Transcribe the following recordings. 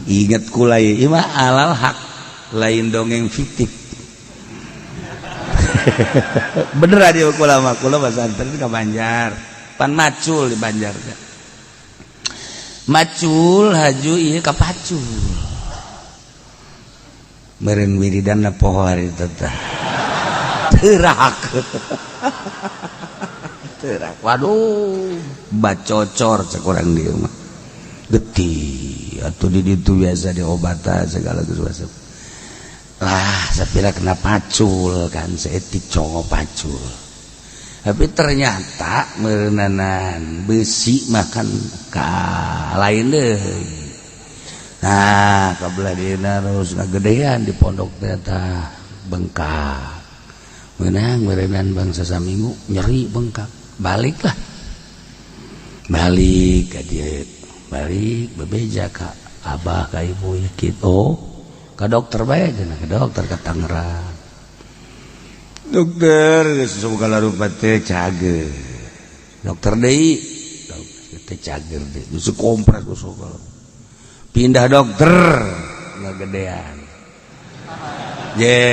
Ingat kula ieu mah alal hak, lain dongeng fiktif. Bener dia kula mah, kula pesantren ka Banjar. Pan macul di Banjar teh. Macul haju ieu ka pacul. Meureun wiridanna poho hari teh. Teurak. Teurak. Waduh, bacocor cek urang dieu mah. Getih atuh di ditu biasa diobatan segala geus lah, sapira kena pacul kan, seetik congo pacul. Tapi ternyata meureunanan besi makan ka lain deui. Nah, kabelah dieuna terus ngagedean di pondok teh tah bengkak. Meunang meureunan bangsa saminggu nyeri bengkak. Baliklah. Balik ka dieu. Balik bebeja ka abah ka ibu kitu. Oh, ka dokter bae cenah, ka dokter ka Tangerang. Dokter geus segala rupa teh cager. Dokter deui, dokter teh cager deui. Geus kompres geus segala. Pindah dokter ngagedean. Ye,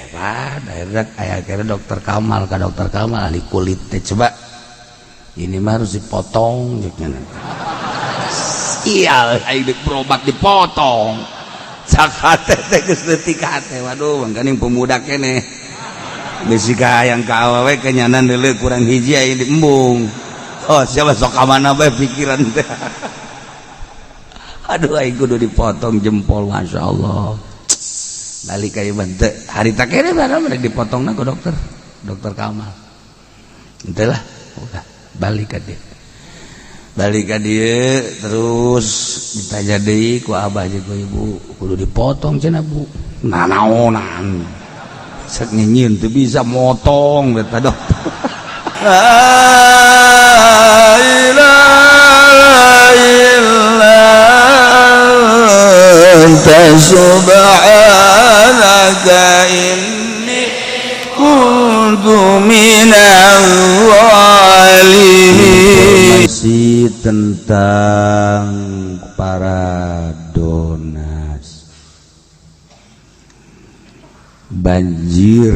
Pak, akhirnya aya akhirnya dokter Kamal, ka dokter Kamal ahli kulit teh, coba. Ini mah harus dipotong jeung. Iya, aing deuk berobat dipotong. Cakate teh geus leutik hate. Waduh, mangkaning pemuda keneh. Bisi ka hayang ka awewe kenyanan deuleu kurang hiji aing diembung. Oh, siapa sok ka mana bae pikiran teh. Aduh, aing kudu dipotong jempol, Masya Allah. Balik ka ieu teu harita keneh barang rek dipotongna ku dokter. Dokter Kamal. Henteu lah, udah balik ka dieu. Balik ka dieu terus ditanya deui ku abah jeung ku ibu, kudu dipotong cenah, Bu. Nanaonan. Sek nyinyieun teu bisa motong eta dokter. لا إله إلا أنت سبحانك إني كنت من الظالمين. Informasi tentang para donas banjir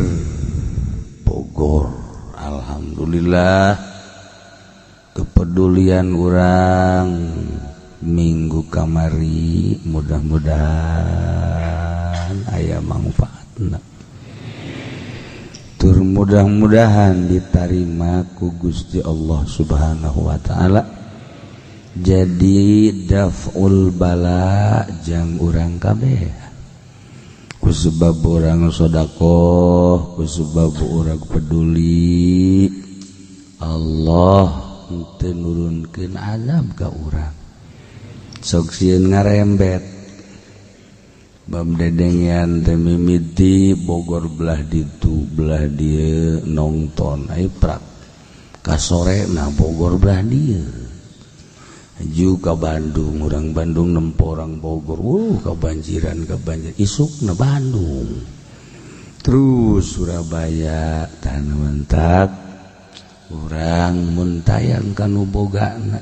Bogor. Alhamdulillah, kepedulian orang minggu kamari mudah-mudahan aya manfaatna. Tur mudah-mudahan diterima ku Gusti Allah Subhanahu wa taala, jadi daf'ul bala jang urang kabeh, ku sebab urang sodakoh, ku sebab urang peduli. Allah henteu nurunkeun azab ka urang. Sok sieun ngarembet bab dedengean teh mimiti Bogor belah ditu belah dieu nongton ai prak kasore. Nah, Bogor belah dieu ju ka Bandung, orang Bandung nempo orang Bogor, kebanjiran kebanjiran. Isuk na Bandung, terus Surabaya. Tanah mentak urang muntayang kanu bogana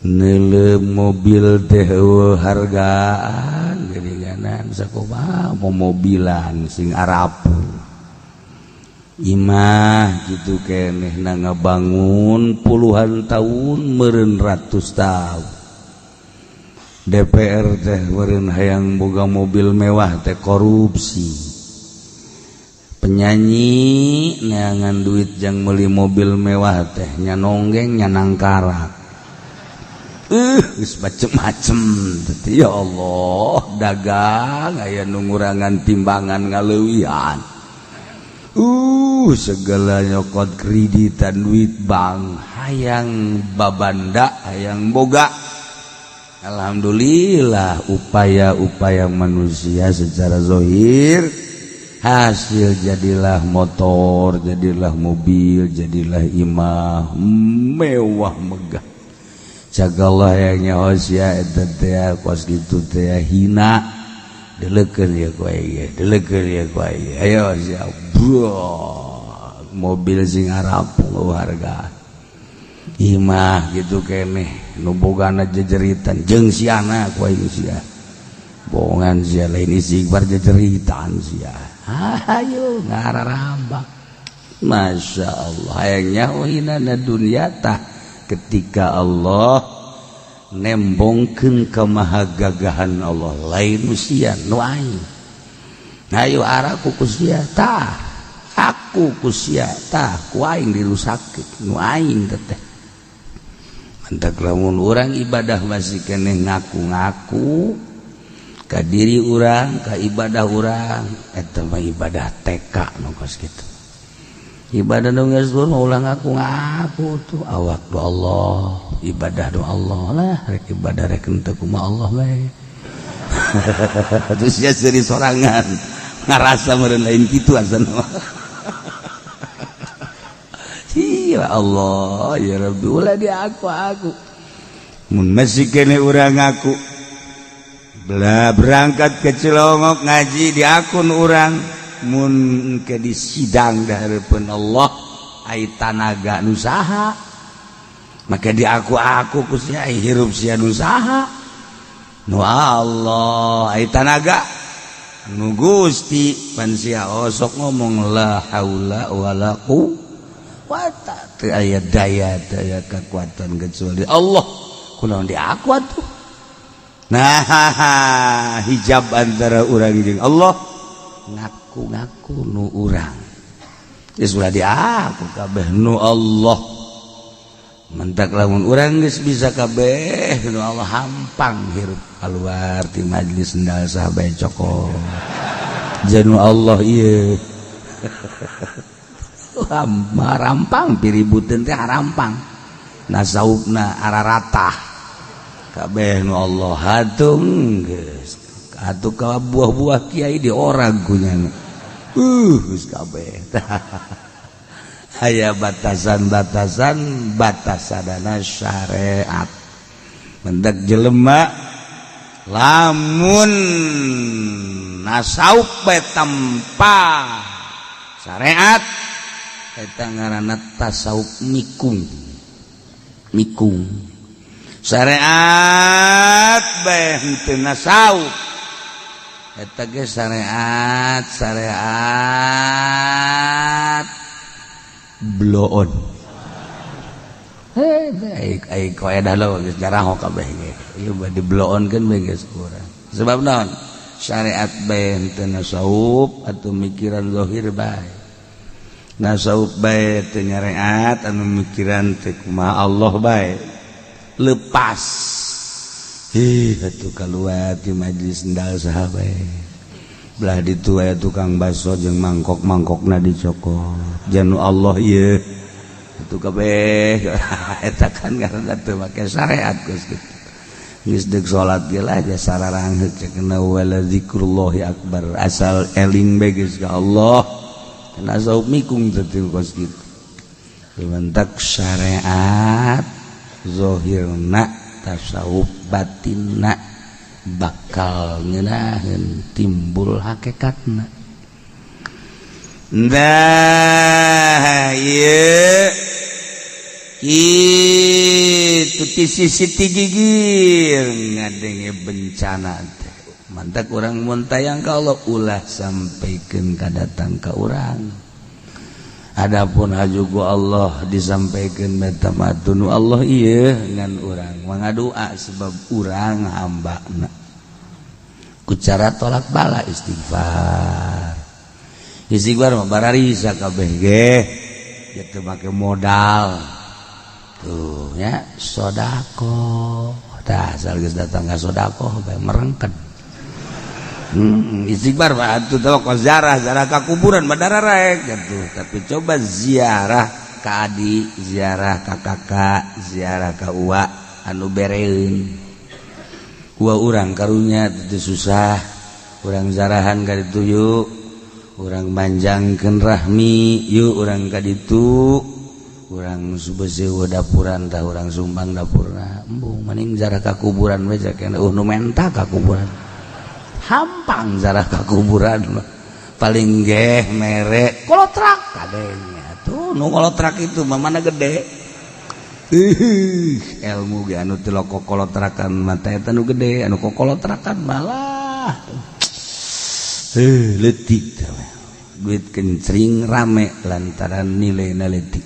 neuleuh mobil teh eueuh hargaan geuninganan sakumaha mobilan sing arapu imah gitu keneh na ngabangun puluhan tahun, meureun ratus tahun. DPR teh meureun hayang boga mobil mewah teh korupsi. Penyanyi neangan duit jang meuli mobil mewah teh nya nonggeng nya nangkarak. Geus macem-macem. Ya Allah, dagang aya nu ngurangan timbangan, ngaleuwihan, segala nyokot kreditan duit bank, hayang babanda, hayang boga. Alhamdulillah, upaya-upaya manusia secara zohir hasil, jadilah motor, jadilah mobil, jadilah imah mewah megah. Cagalah yang nyaho sia eta teh kos kitu teh hina. Delekeun ya ku aing, delekeun ya ku aing. Ayo sia, mobil sing harapung harga imah gitu keneh. Nu bogana jejeritan jeung siana ku aing sia. Bohongan sia, lain istighfar, jejeritan sia. Ayo ngararambak. Masya Allah, hayangnya hinana dunia tah ketika Allah nembongkeun kemahagagahan Allah, lain usia nu aing. Ayo araku ku sia tah, aku ku sia tah, ku aing dirusakkeun nu aing teh. Mantak lamun urang ibadah masih keneh ngaku-ngaku ka diri urang, ka ibadah urang, eta mah ibadah TK nu kos kitu. Ibadah nu geus ulah ngaku-ngaku tuh, awak do Allah, ibadah do Allah lah, rek ibadah rek henteu kumaha Allah bae. Terus ya seuri sorangan ngarasa meureun lain kitu asana mah. Ya Allah, ya Rabbi, ulah di aku. Mun masih kene urang ngaku belah berangkat ke Cilongok ngaji di akun urang, mun ke di sidang hareupeun Allah ai tanaga nu saha, maka di aku ku sia, ai hirup sia nu saha? Nu Allah. Ai tanaga nu Gusti. Pan sia osok ngomong la haula wala quwata, teu aya daya daya kekuatan kecuali Allah, kunaon di aku atuh? Nah, hijab antara urang jeung Allah, ngaku-ngaku nu urang geus ulah di aku, kabeh nu Allah. Mentak lamun urang geus bisa kabeh nu Allah, hampang hirup. Keluar ti majlis, sendal sahabat cokot, janu Allah ieu rampang, piributeun teh rampang, nasaupna araratah, kabeh nu Allah. Hatung geus atuh ka buah-buah kiai di orang kunyana, geus kabeh aya batasan-batasan, batasanana syariat. Mendak jelema lamun nasaup bae tanpa syariat, eta ngaranna tasawuf mikung. Mikung syariat bae henteu nasawuf, eta ge syariat syariat bloon. Hei, ai koedah lo geus jaraho kabeh ge ieu bade bloonkeun bae geus kurang. Sebab naon? Syariat bae henteu nasawuf atau mikiran zahir bae, nasawuf bae teu nyareat, anu mikiran teh kumaha Allah bae lepas. Ih, atuh kaluar ti majlis, sendal saha bae belah ditu aya tukang baso jeung mangkok-mangkokna dicokot, janu Allah ieu atuh kabeh. Eta kan karena teu make syariat geus kitu. Geus deuk salat ge lah jasa sararangheuk cenah, wala zikrullahi akbar, asal eling bae geus ka Allah. Nasawuf mikung teh kos kitu. Dimentak syariat zahirna, tasawuf batinna, bakal ngeunaheun timbul hakikatna. Nah, ieu kitu ti sisi ti gigir ngadenge bencana teh. Mantak urang mun tayang ka Allah, ulah sampaikeun ka datang ka urang. Adapun haju ku Allah disampaikan meta matunu Allah ieu, ngan urang mangadua sebab urang hambana. Ku cara tolak bala istighfar. Istighfar mah bararisa kabeh ge, teu make modal tuh nya. Sodako tah, asal geus datang ka sodako bae merengket. Istighfar mah atuh teh kos ziarah, ziarah ka kuburan mah dararek gitu. Tapi coba ziarah ka adi, ziarah ka kakak, ziarah ka uwa anu bereun uwa urang karunya teu susah, urang zarahan ka ditu yuk, urang manjangkeun rahmi yuk, urang ka ditu, urang beuseuh dapuran tah, urang sumbang dapurna. Embung mending ziarah ka kuburan we, nu menta ka kuburan hampang. Zarah ka kuburan paling geh mere kolotrak kadenya tuh, nu kolotrak itu mah mana gede. Ilmu ge anu teu kokolotrakan mata eta nu gede, anu kokolotrakan malah leutik. Duit kencring rame lantaran nilai leutik.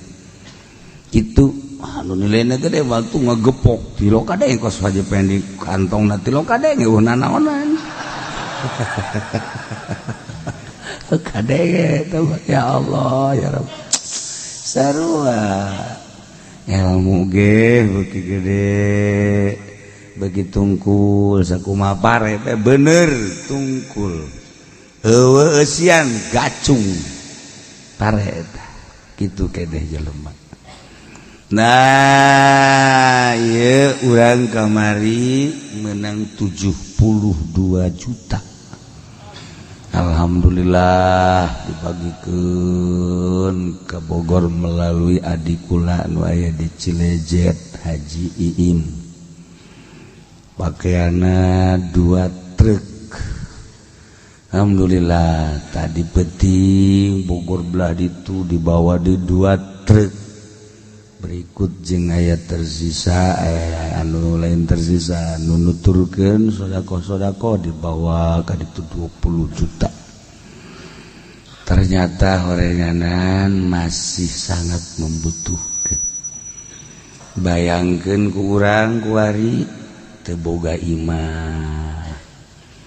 Kitu anu nilainya gede waktu ngegepok tilo kadeng kos wajib pendek kantongna tilo kadeng eueuh nanaonan. Kadeng eta ya Allah ya Rabb. Sarua ilmu ge beuki gede beuki tungkul sakumaha pare teh bener tungkul eueuh eusian gacung pare eta kitu keneh jelema. Nah ieu urang kamari menang 72 juta. Alhamdulillah dibagikeun ke Bogor melalui adikula nu aya di Cilejet Haji Iim. Pakaianna 2 truk. Alhamdulillah tadi penting Bogor belah ditu dibawa di 2 truk. Berikut jeung aya tersisa anu lain tersisa nu nuturkeun sedekah-sedekah dibawa ka ditu 20 juta. Ternyata horenganan masih sangat membutuhkan. Bayangkeun ku urang kuari teu boga imah.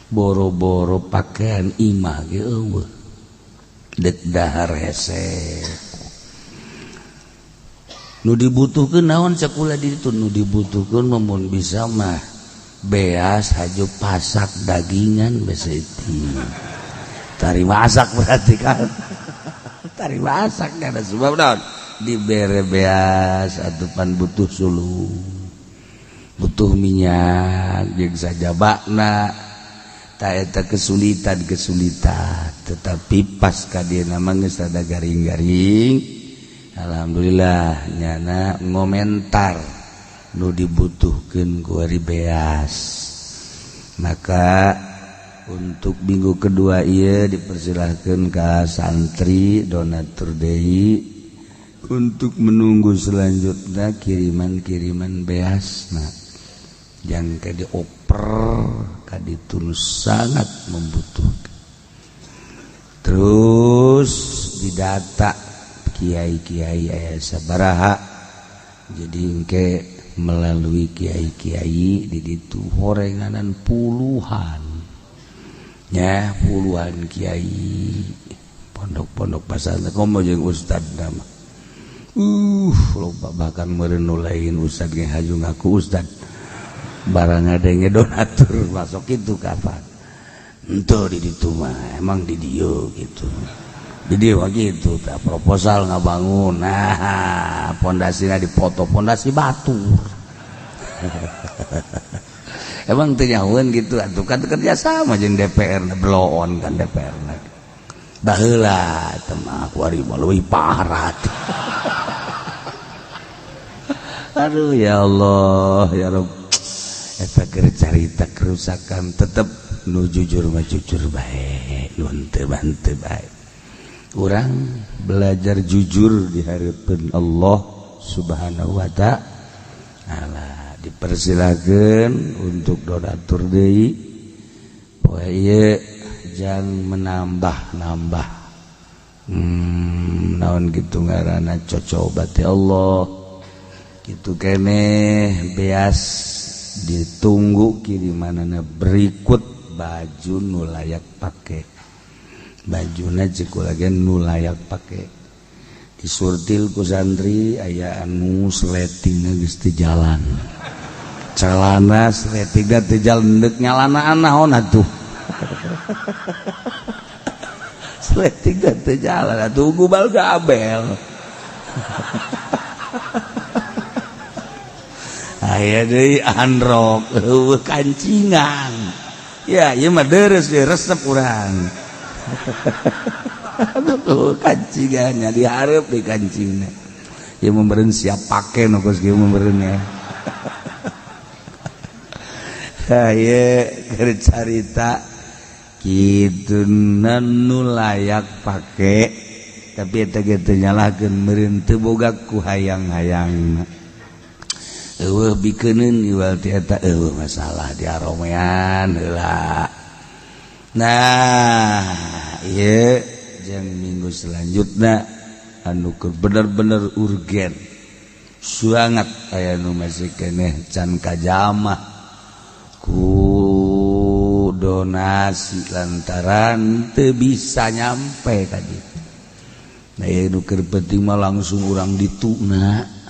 Boro-boro pakaian imah ge eueuh. Deuk dahar hese. Nu dibutuhkeun naon cekula di ditu nu dibutuhkeun mun bisa mah beas haju pasak dagingan beseti. Tari masak berarti kan. Tari masak karena sebab naon dibere beas atupan butuh suluh. Butuh minyak jeung sajabana. Ta eta kesulitan-kesulitan tetapi pas ka dieu mah geus rada garing-garing. Alhamdulillah nyana ngomentar nu dibutuhkeun ku ari beas. Maka untuk minggu kedua ieu dipersilahkeun ka santri donatur deui untuk menunggu selanjutnya kiriman-kiriman beasna. Yang ka dioper ka ditu sangat membutuhkan. Terus didata kiai-kiai aya sabaraha jadi engke melalui kiai-kiai di ditu horenganan puluhan ya puluhan kiai pondok-pondok pasantren komo jeung ustad mah loba bahkan meureun nu lain ustad ge haju ngaku ustad barang ngadenge donatur masuk kitu kapan henteu di ditu mah emang di dieu gitu. Jadi begitu tak proposal ngabangun nah pondasinya dipoto pondasi batu. Emang teu nyahoeun gitu atuh kan kerja sama jeung DPR bloon kan DPR baheula teh mah kuari mah leuwih parah. Aduh ya Allah ya Rabb eta keur carita kerusakan tetep nu jujur mah jujur bae nu henteu mah henteu bae. Urang belajar jujur di hadapan Allah Subhanahu wa ta'ala. Dipersilakan untuk donatur deui poe ieu jang menambah-nambah. Naon kitu ngaranna cocoba teh Allah. Kitu keneh beas ditunggu kirimanana berikut baju nu layak pake. Bajuna ceuk lagi nu layak pake disurtil ku santri aya anu sletingna geus teu jalan celana sletingna teu jalan deuk nyalanaan naon atuh sletingna teu jalan atuh gubal gabel. Aya deui androk eueuh kancingan ya ieu mah deres deui resep urang. Aduh kancingannya diharap di kancingnya ya memberen siap pakai no kos kieu memberen ya. Haye keur carita kitu nu layak pake tapi eta ge teu nyalahkeun meureun teu boga ku hayang-hayangna. Eueuh bikeuneun iwal ti eta eueuh masalah di aromean heula. Nah, ieu jeung minggu selanjutna anu keur bener-bener urgen. Suangat aya nu masih keneh can kajamah ku donasi lantaran teu bisa nyampe tadi. Nah, ieu nu keur penting mah langsung urang dituna.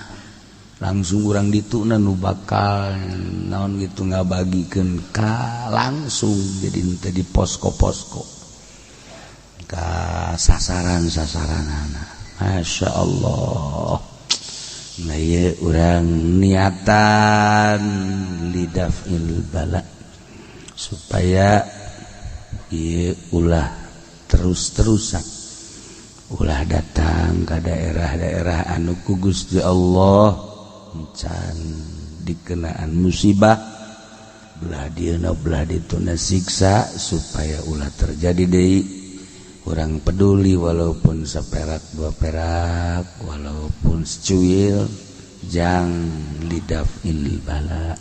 Langsung urang dituna nu bakal naon gitu ngabagikeun ka langsung jadi teu di posko-posko ka sasaran-sasaranana. Masya Allah. Nah, ieu urang niatan lidafil bala supaya ieu ulah terus-terusan ulah datang ke daerah-daerah anu ku Gusti Allah can dikenaan musibah belah dieuna belah dituna siksa supaya ulah terjadi deui. Urang peduli walaupun seperak dua perak walaupun secuil jang lidafil bala.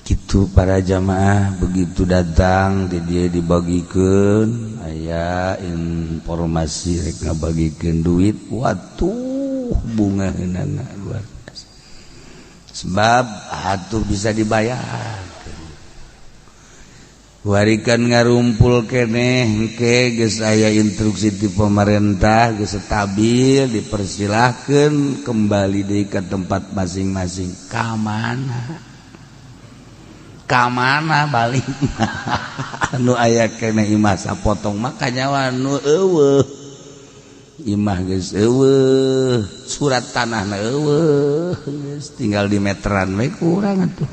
Kitu para jamaah begitu datang di dia dibagikeun aya informasi rek ngabagikeun duit watuh bunga heunana luar biasa. Sebab atuh bisa dibayar. Warikan ngarumpul keneh engke geus aya instruksi ti pemerintah geus stabil dipersilahkeun kembali deui ka tempat masing-masing. Ka mana? Ka mana balik? Anu aya keneh imah sapotong mah kanyawa nu eueuh. Imah geus eueuh, surat tanahna eueuh, geus tinggal di meteran we kurang atuh.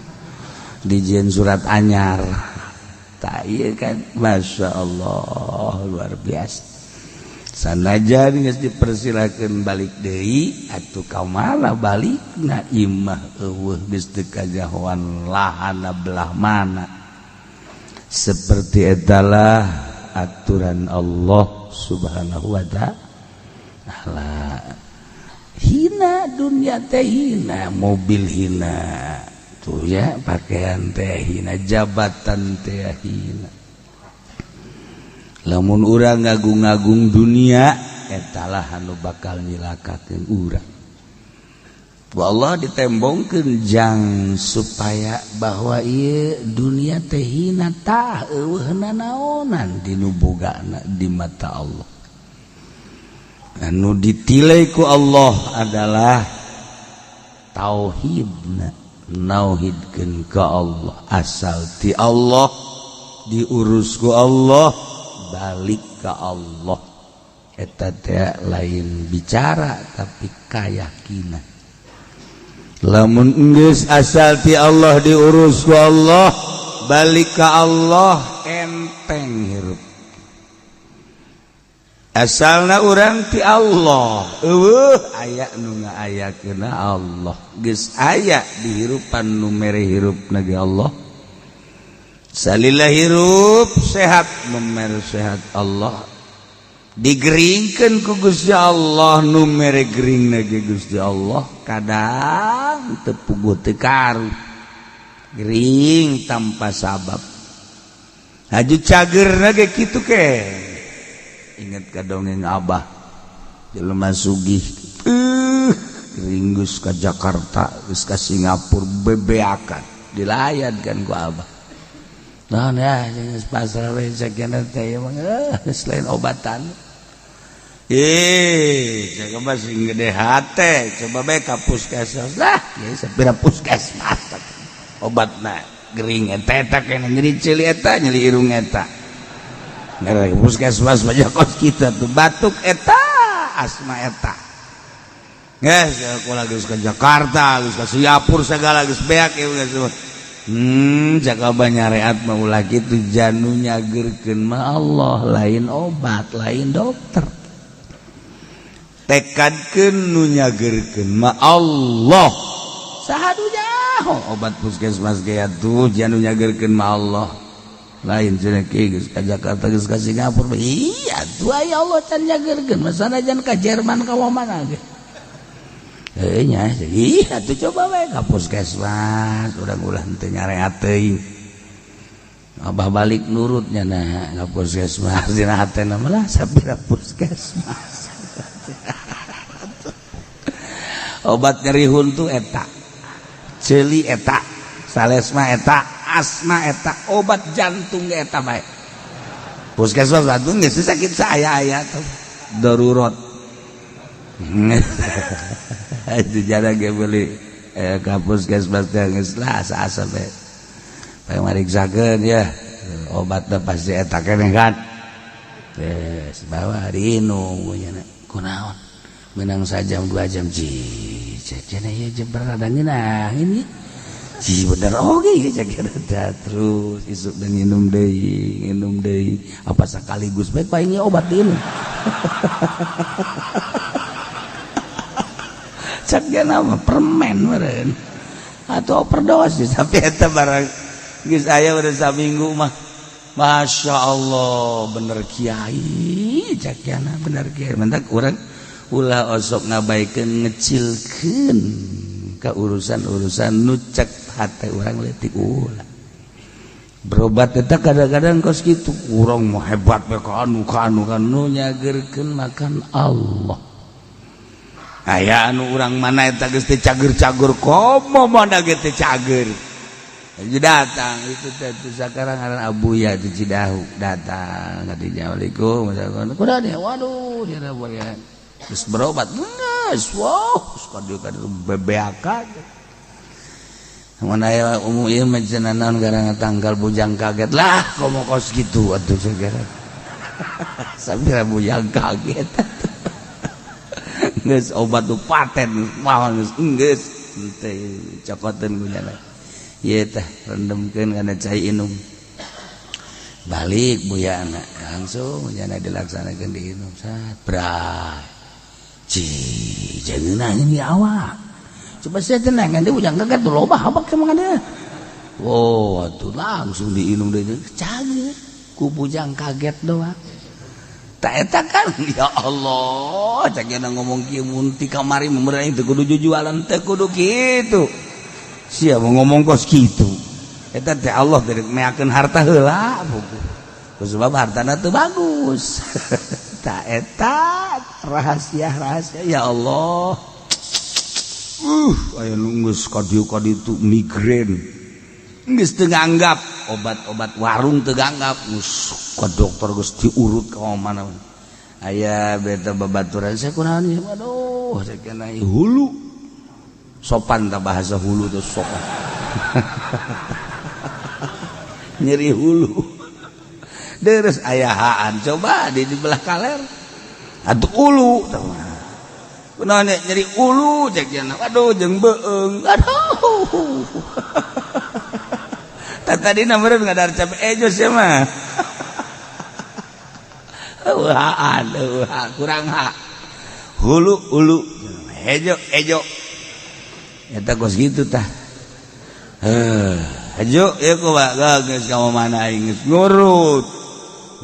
Dijieun surat anyar. Tak iya kan, Masya Allah luar biasa. Sanajan geus dipersilakeun balik deui atuh ka mana balikna imah eueuh geus teu kajahoan lahana belah mana. Seperti etalah aturan Allah Subhanahu wa ta'ala. Hina dunia teh hina, mobil hina tuh ya, pakaian teh hina, jabatan teh hina. Lamun urang ngagung-ngagung dunia etalah anu bakal nyilakakeun urang. Ku Allah ditembongkeun jang supaya bahwa ieu dunia teh hina tah eueuh nanaonan dinu bogana di mata Allah. Anu ditilai ku Allah adalah tauhidna, nauhidkeun ka Allah, asal ti Allah diurus ku Allah, balik ka Allah. Eta teh lain bicara tapi kayakinan. Lamun geus asal ti Allah diurus ku Allah, balik ka Allah, enteng hirup. Asalna urang ti Allah, eueuh aya nu ngaayakeunna Allah. Geus aya dihirupan nu mere hirupna ge Allah. Salila hirup sehat nu mere sehat Allah. Digeringkeun ku Gusti Allah nu mere geringna ge Gusti Allah. Kadang teu puguh teu karu. Gering tanpa sabab. Haju cagerna ge kitu ke. Ingat ka dongeng Abah jelema sugih gering geus ka Jakarta geus ka Singapura bebeakan dilayan kan ku Abah. Naon ya geus pasrah we sakieu teh emang geus lain obatan. Jaga mah sing gede hate coba bae ka puskesmas lah ya sapira puskesmas obatna gering eta eta kene nyeri ceuli eta nyeri irung eta. Puskesmas banyak kos kita tuh batuk eta asma eta. Geus aku lagi ke Jakarta, geus ka Singapura segala geus beak ieu geus. Jaga banyareat mah ulah kitu janu nyageurkeun mah Allah lain obat, lain dokter. Tekadkeun nu nyageurkeun mah Allah. Saha nu nyaho obat puskesmas ge atuh janu nyageurkeun mah Allah. Lain cenah geus ka Jakarta geus ka Singapura. Iya tuh aya Allah can nyageurkeun mah sanajan ka Jerman ka mana ge. Heuh nya ih atuh coba we ka puskesmas urang ulah teu nyareat teuing. Abah balik nurutnya nah ka puskesmas dina hatena mah lah sapira puskesmas. Obat nyeri huntu eta, ceuli eta, salesma eta, asma eta, obat jantung ge eta bae. Puskesmas atuh geus sakit saya aya tuh darurat. Itu jarang ge beli ka puskesmas teh geus lah asa-asa bae. Bae mariksakeun ya, obatna pasti eta keneh kan. Geus bawa diinum nya kunaon. Menang sajam 2 jam ji cek cenah ieu jeber rada ngeunah ini. Ji bener oge ieu cek cenah terus isuk dan minum deui apa sekaligus bae ku aing obat diinum. Cek cenah mah permen meureun atau overdosis tapi eta barang geus aya udah saminggu mah Masya Allah bener kiai cek cenah bener kiai mentak urang ulah osok ngabaikeun ngecilkeun ka urusan-urusan nu cek hate urang leutik ulah berobat eta kadang-kadang kos kitu urang mah hebat we ka anu ka anu ka nu nyageurkeun makan Allah aya anu urang mana eta geus teu cager-cager komo mana ge teu cager datang itu teh sakarang ngaran Abuya di Cidahu datang ka dinya Assalamualaikum kuda dia waduh dia boleh terus berobat geus wow kadieu bebeaka mun aya umum ieu mah cenah naon gara tanggal bujang kaget lah komo kos kitu atuh segera sambil bujang kaget geus obat nu paten mah geus geus teh cokoteun ku nyana ieu teh rendemkeun kana cai inum balik buyana langsung nyana dilaksanakeun diinum sat bray ci jangan ini awak coba saya tenang nanti bujang kaget tuh loba habak sama ada oh tuh langsung diinum deh cager ku bujang kaget doang tak eta kan ya Allah cak ngomong kieu mun ti kamari memerang teu kudu jujualan teu kudu kitu sia mau ngomong kos kitu eta teh Allah dari meakeun harta heula buku sebab hartana teu bagus tak eta rahasia-rahasia ya Allah aya nu geus ka dieu ka ditu migrain geus teu nganggap obat-obat warung teu nganggap geus ka dokter geus diurut ka mana aya beta babaturan saya kunaon ieu aduh sakena hulu sopan ta bahasa hulu teh sopan nyeri hulu deres ayahaan coba di belah kaler atuh ulu kunaon nyeri ulu cek cenah aduh jeung beung aduh tadi meureun ngadar cabe ejo sia mah eueuhaan kurang ha hulu ulu hejo ejo eta kos kitu tah heuh hejo ieu kumaha geus ka mana aing geus ngurut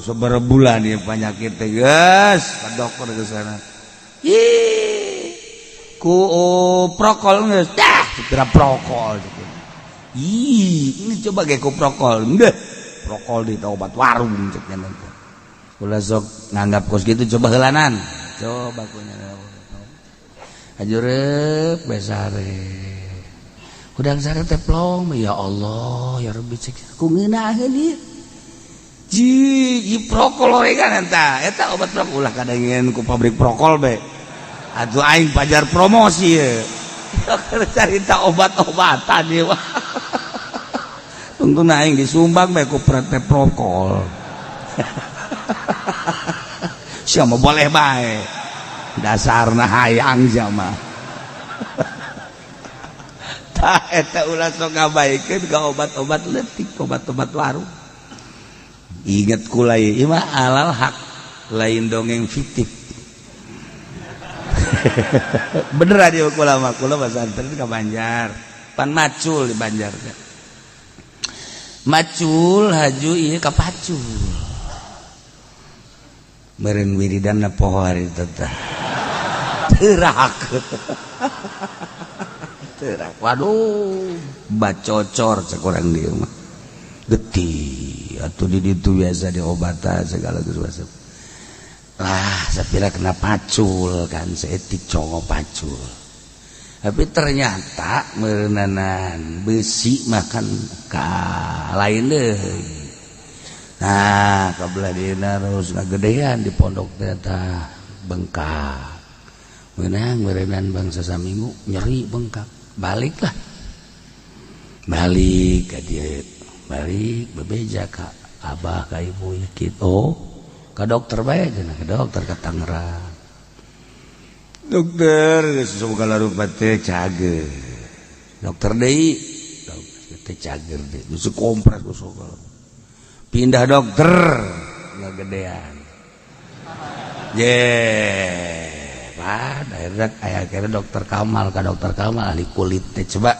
sabaraha bulan ieu penyakit teh geus ka dokter geus sana ih ku prokol geus dah segera prokol ih ini coba ge ku prokol geus prokol di obat warung cek nya teh ulah sok nganggap kos kitu coba heulanan coba ku nya ajureup besare hudang sare teh plong ya Allah ya Rabbi cek ku ngeunaheun ieu ji ieu prokol oregan eta eta obat prokol ulah kadangin ku pabrik prokol be atuh aing pajar promosi ye carita obat-obatan ieu tungtungna aing disumbang be ku PT prokol sia mah boleh bae dasarna hayang sia mah tah eta ulah sok ngabaikeun ka obat-obat leutik obat-obat warung inget kula ieu mah alal hak lain dongeng fiktif bener aja kula mah kula pesantren ka Banjar pan macul di Banjar teh macul haju ieu ka pacul meureun wiridanna poho hari teh. Terak. Terak. Waduh, bacocor cek urang dieu mah. Getih atuh di ditu biasa diobatan segala geus. Lah, sapira kena pacul kan seetik congo pacul. Tapi ternyata meureunanan besi makan ka lain deui. Nah, kabelah dieuna terus ngagedean di pondok ternyata bengkak. Meunang meureunan bangsa saminggu nyeri bengkak. Baliklah. Balik ka dieu. Balik bebeja ka abah ka ibu kitu. Oh, ka dokter bae cenah, ka dokter ka Tangerang. Dokter segala rupa teh cager. Dokter deui, dokter teh cager deui. Geus kompres geus segala. Pindah dokter ngagedean. Ye, Pak, akhirnya aya akhirnya dokter Kamal, ka dokter Kamal ahli kulit teh coba.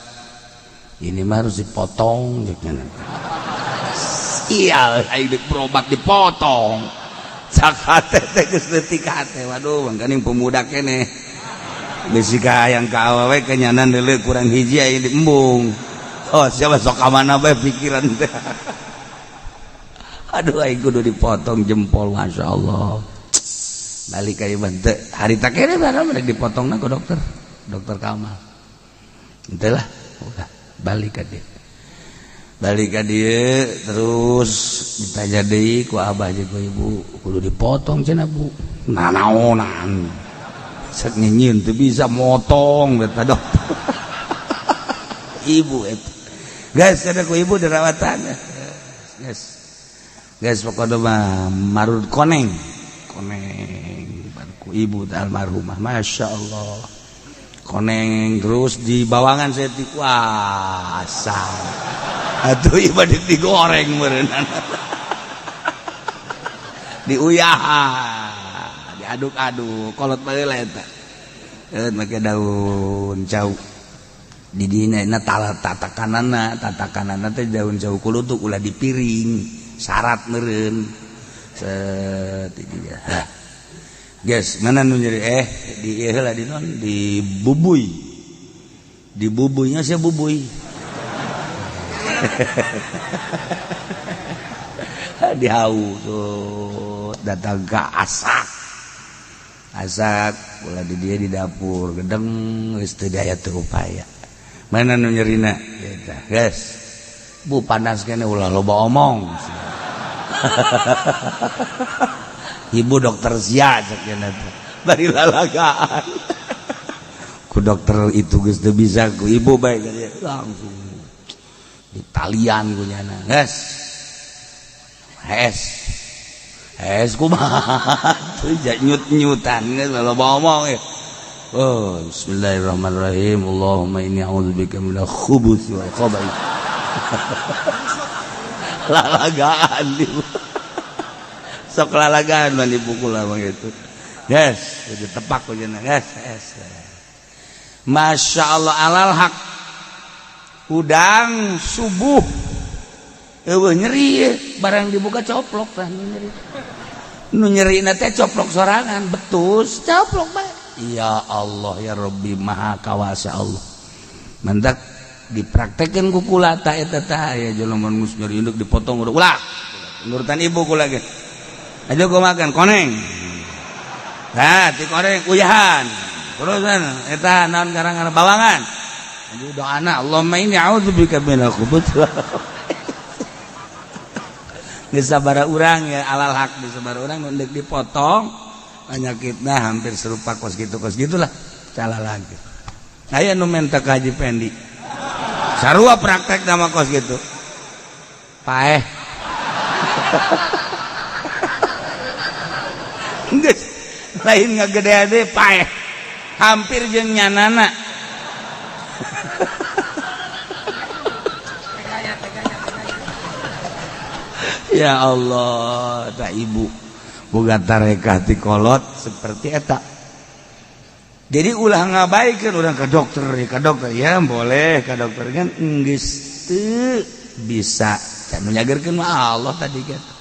Ini mah harus dipotong jeung nya. Sial, aing deuk berobat dipotong. Sakate teh geus leutik hate. Waduh, mangkaning pemuda keneh. Bisi ka hayang ka awewe kenyanan deuleu kurang hiji aya di embung. Oh, siapa sok ka mana bae pikiran teh. Aduh, aing kudu dipotong jempol, Masya Allah. Balik ka ieu teu harita keneh barang rek dipotongna ku dokter, dokter Kamal. Henteu lah, udah balik ka dieu. Balik ka dieu terus ditanya deui ku abah jeung ku ibu, kudu dipotong cenah Bu. Nanaonan. Cek nyieun teu bisa motong eta dokter. Ibu eta. Geus cenah ku ibu dirawatan. Geus. Geus pokona mah marud koneng. Koneng ku ibu teh almarhumah, Masya Allah. Koneng terus di bawangan saya dikuasa. Atuh ieu digoreng meureunana. Diuyahan, diaduk-aduk, kolot baheula eta. Make daun cau. Di dina na tatakanana, tatakanana teh daun cau kulutuk ulah dipiring, syarat meureun. Set di dieu. Hah. Guys, mana nu nyeri di ieu heula di non di bubuy. Di bubuynya sia bubuy. Dihau tuh datang ke asak. Asak ulah di dia di dapur gedeng geus teu daya teu upaya. Mana nu nyerina? Eta, guys. Bu panas kene ulah loba omong. Ibu dokter sia cek nya teh. Bari lalagaan. Ku dokter itu geus teu bisa ku ibu bae langsung ditalian ku nyana. Geus. Hes. Hes kumaha teu nyut-nyutan geus loba omong ya. Oh, bismillahirrahmanirrahim. Allahumma inni a'udzubika minal khubuthi wal khaba'ith. Lalagaan ibu. Sok lalagaan mah dipukul mah gitu. Yes, ditepak ku cenah. Yes, yes. Masya Allah alal hak. Udang subuh. Eueuh nyeri barang dibuka coplok tah nu nyeri. Nu nyerina teh coplok sorangan, betus coplok bae. Ya Allah ya Rabbi maha kawasa Allah. Mantak dipraktekeun ku kula ta eta tah aya jelema geus nyeri induk dipotong ulah. Nurutan ibu kula ge. Ayo gua makan koneng. Nah, ti koneng uyahan. Terusan eta naon garang-garang bawangan. Aduh doana Allahumma inni a'udzubika minal khubuthi. Geus sabaraha urang ya alal hak di sabaraha urang nu deuk dipotong penyakitna hampir serupa kos gitu kos gitulah salah lagi. Aya nu menta ka Haji Pendi. Sarua praktek nama kos gitu. Paeh. Geus lain ngagedean deui paeh. Hampir jeung nyanana. Ya Allah, tak ibu boga tarekah ti kolot seperti eta. Jadi ulah ngabaikeun urang ka dokter, ka dokter ya boleh ka dokter kan geus teu bisa. Can nyagerkeun mah Allah tadi gitu.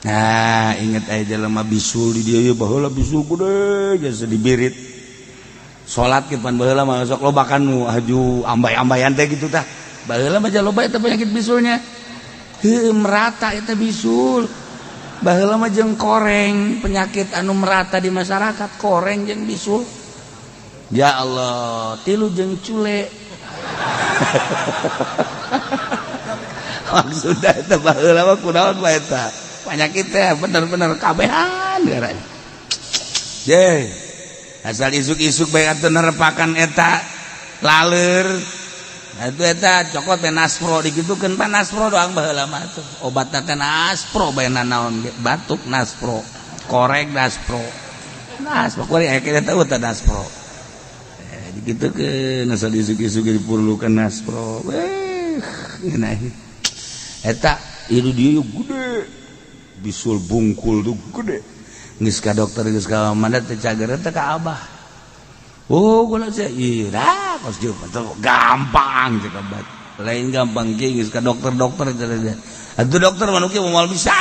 Nah, inget aya jelema bisul di dieu baheula bisul gede geus dibirit. Salat ge pan baheula mah sok loba kan nu haju ambay-ambayan teh gitu tah. Baheula mah loba eta penyakit bisulnya. Heuh, merata eta bisul. Baheula mah jeung koreng, penyakit anu merata di masyarakat koreng jeung bisul. Ya Allah, tilu jeung cule. Maksudna eta baheula mah kunaon bae eta. Penyakit teh bener-bener kabehan garanya. Ye. Asal isuk-isuk bae atuh nerepakan eta laleur. Nah, itu eta cokot teh Naspro dikitukeun pan Naspro doang baheula mah tuh. Obatna teh Naspro bae nanaon ge batuk Naspro, korek Naspro. Naspro kuari aya kita tahu teh Naspro. Dikitukeun asal isuk-isuk diperlukan Naspro. Weh, ngeunah. Eta ieu dieu gede. Bisul bungkul tuh gede. Geus ka dokter geus ka mana teh cager teh ka abah. Oh, kula sih iya dah kos jeung gampang cek abah. Lain gampang ge geus ka dokter-dokter cenah. Atuh dokter mah nu kieu moal bisa.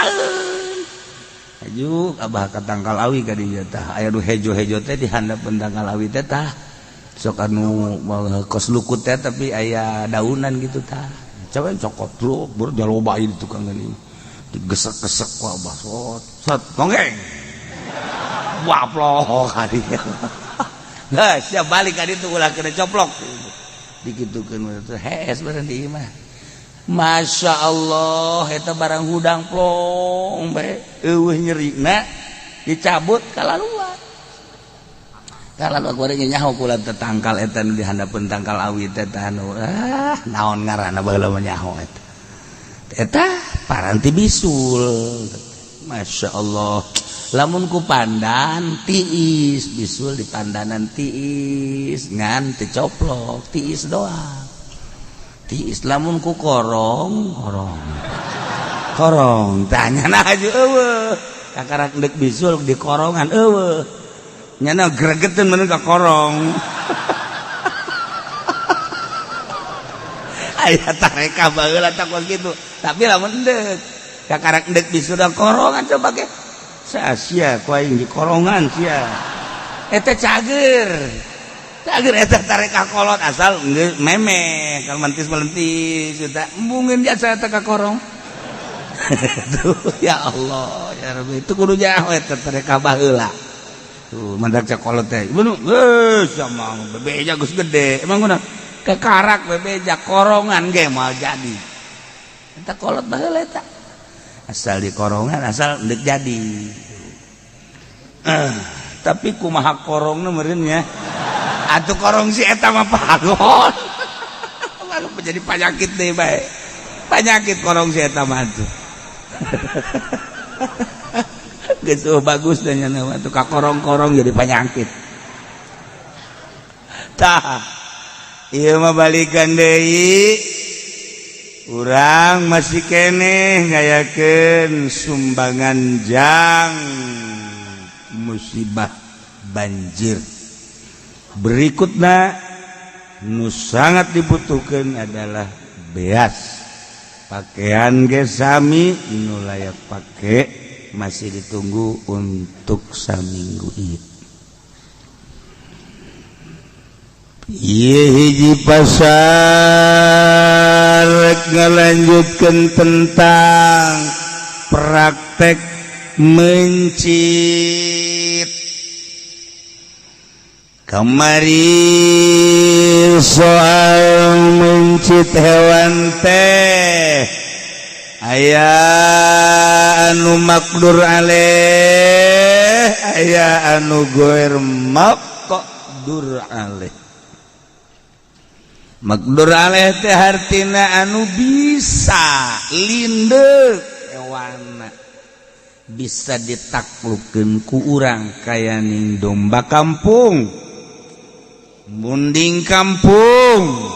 Aju abah ka tangkal awi ka dieu tah. Aya nu hejo-hejo teh di handapeun tangkal awi teh tah. Sok anu kos lukut teh tapi aya daunan gitu tah. Coba cokot bro, berjaloba di tukang gini. Digesek-gesek ku abah. Sot, sot, tonggeng. Waplok kali. Nah, siap balik ka ditu ulah kena coplok. Dikitukeun teh hees bareng di imah. Masya Allah, eta barang hudang plong bae. Eueuh nyerina dicabut kalaluan. Kalaluan goreng nyaho kula teh tangkal eta nu di handapeun tangkal awi teh tah anu ah naon ngaranna baheula mah nyaho eta. Eta paranti bisul. Masya Allah. Lamun ku pandan tiis bisul di pandanan tiis ngan teu coplok tiis doang tiis. Lamun ku korong korong korong tanya nah aja eueuh kakarak deuk bisul di korongan eueuh nyana gregeteun mun ka korong. Aya tareka baheula tah kos kitu tapi lamun deuk kakarak deuk bisul da korongan coba ge sia ku aing di korongan sia eta cager cager eta tareka kolot asal geus meme kalau mentis melentis eta embungeun jasa eta ka korong. Tuh ya Allah ya Rabbi itu kudu nyaho eta tareka baheula tuh mandak cek kolot teh beunu geus sama bebeja geus gede emang kunaon kekarak bebeja korongan ge moal jadi eta kolot baheula eta asal di korongan asal ndek jadi. Tapi kumaha korongna meureun nya atuh korong si eta mah pagon baru jadi penyakit deh bae penyakit korong si eta mah tuh. Geus bagus dan nya mah tuh ka korong-korong jadi penyakit tah. Ieu mah balikan deui urang masih keneh ngayakeun sumbangan jang musibah banjir. Berikutna nu sangat dibutuhkan adalah beas pakaian ge sami nu layak pake masih ditunggu untuk saminggu ieu. Ieu hiji pasar ngalanjutkeun tentang praktek mencit. Kamari soal mencit hewan teh aya anu makdur aleh aya anu goer maqdur aleh. Makdur aleh teh hartina anu bisa lindek hewana bisa ditaklukeun ku urang kaya ning domba kampung, munding kampung,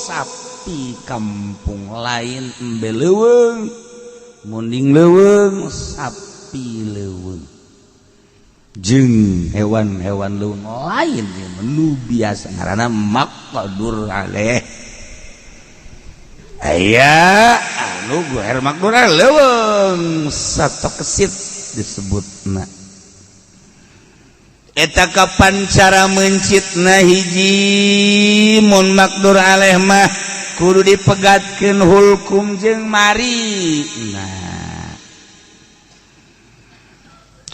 sapi kampung lain embe leuweung, munding leuweung, sapi leuweung jeung hewan-hewan leuweung lain nu biasa ngaranna maqdur alaih. Aya anu goer maqdur leuweung sato kesit disebutna. Eta kapan cara mencitna? Hiji, mun maqdur alaih mah kudu dipegatkeun hulkum jeung mari. Nah,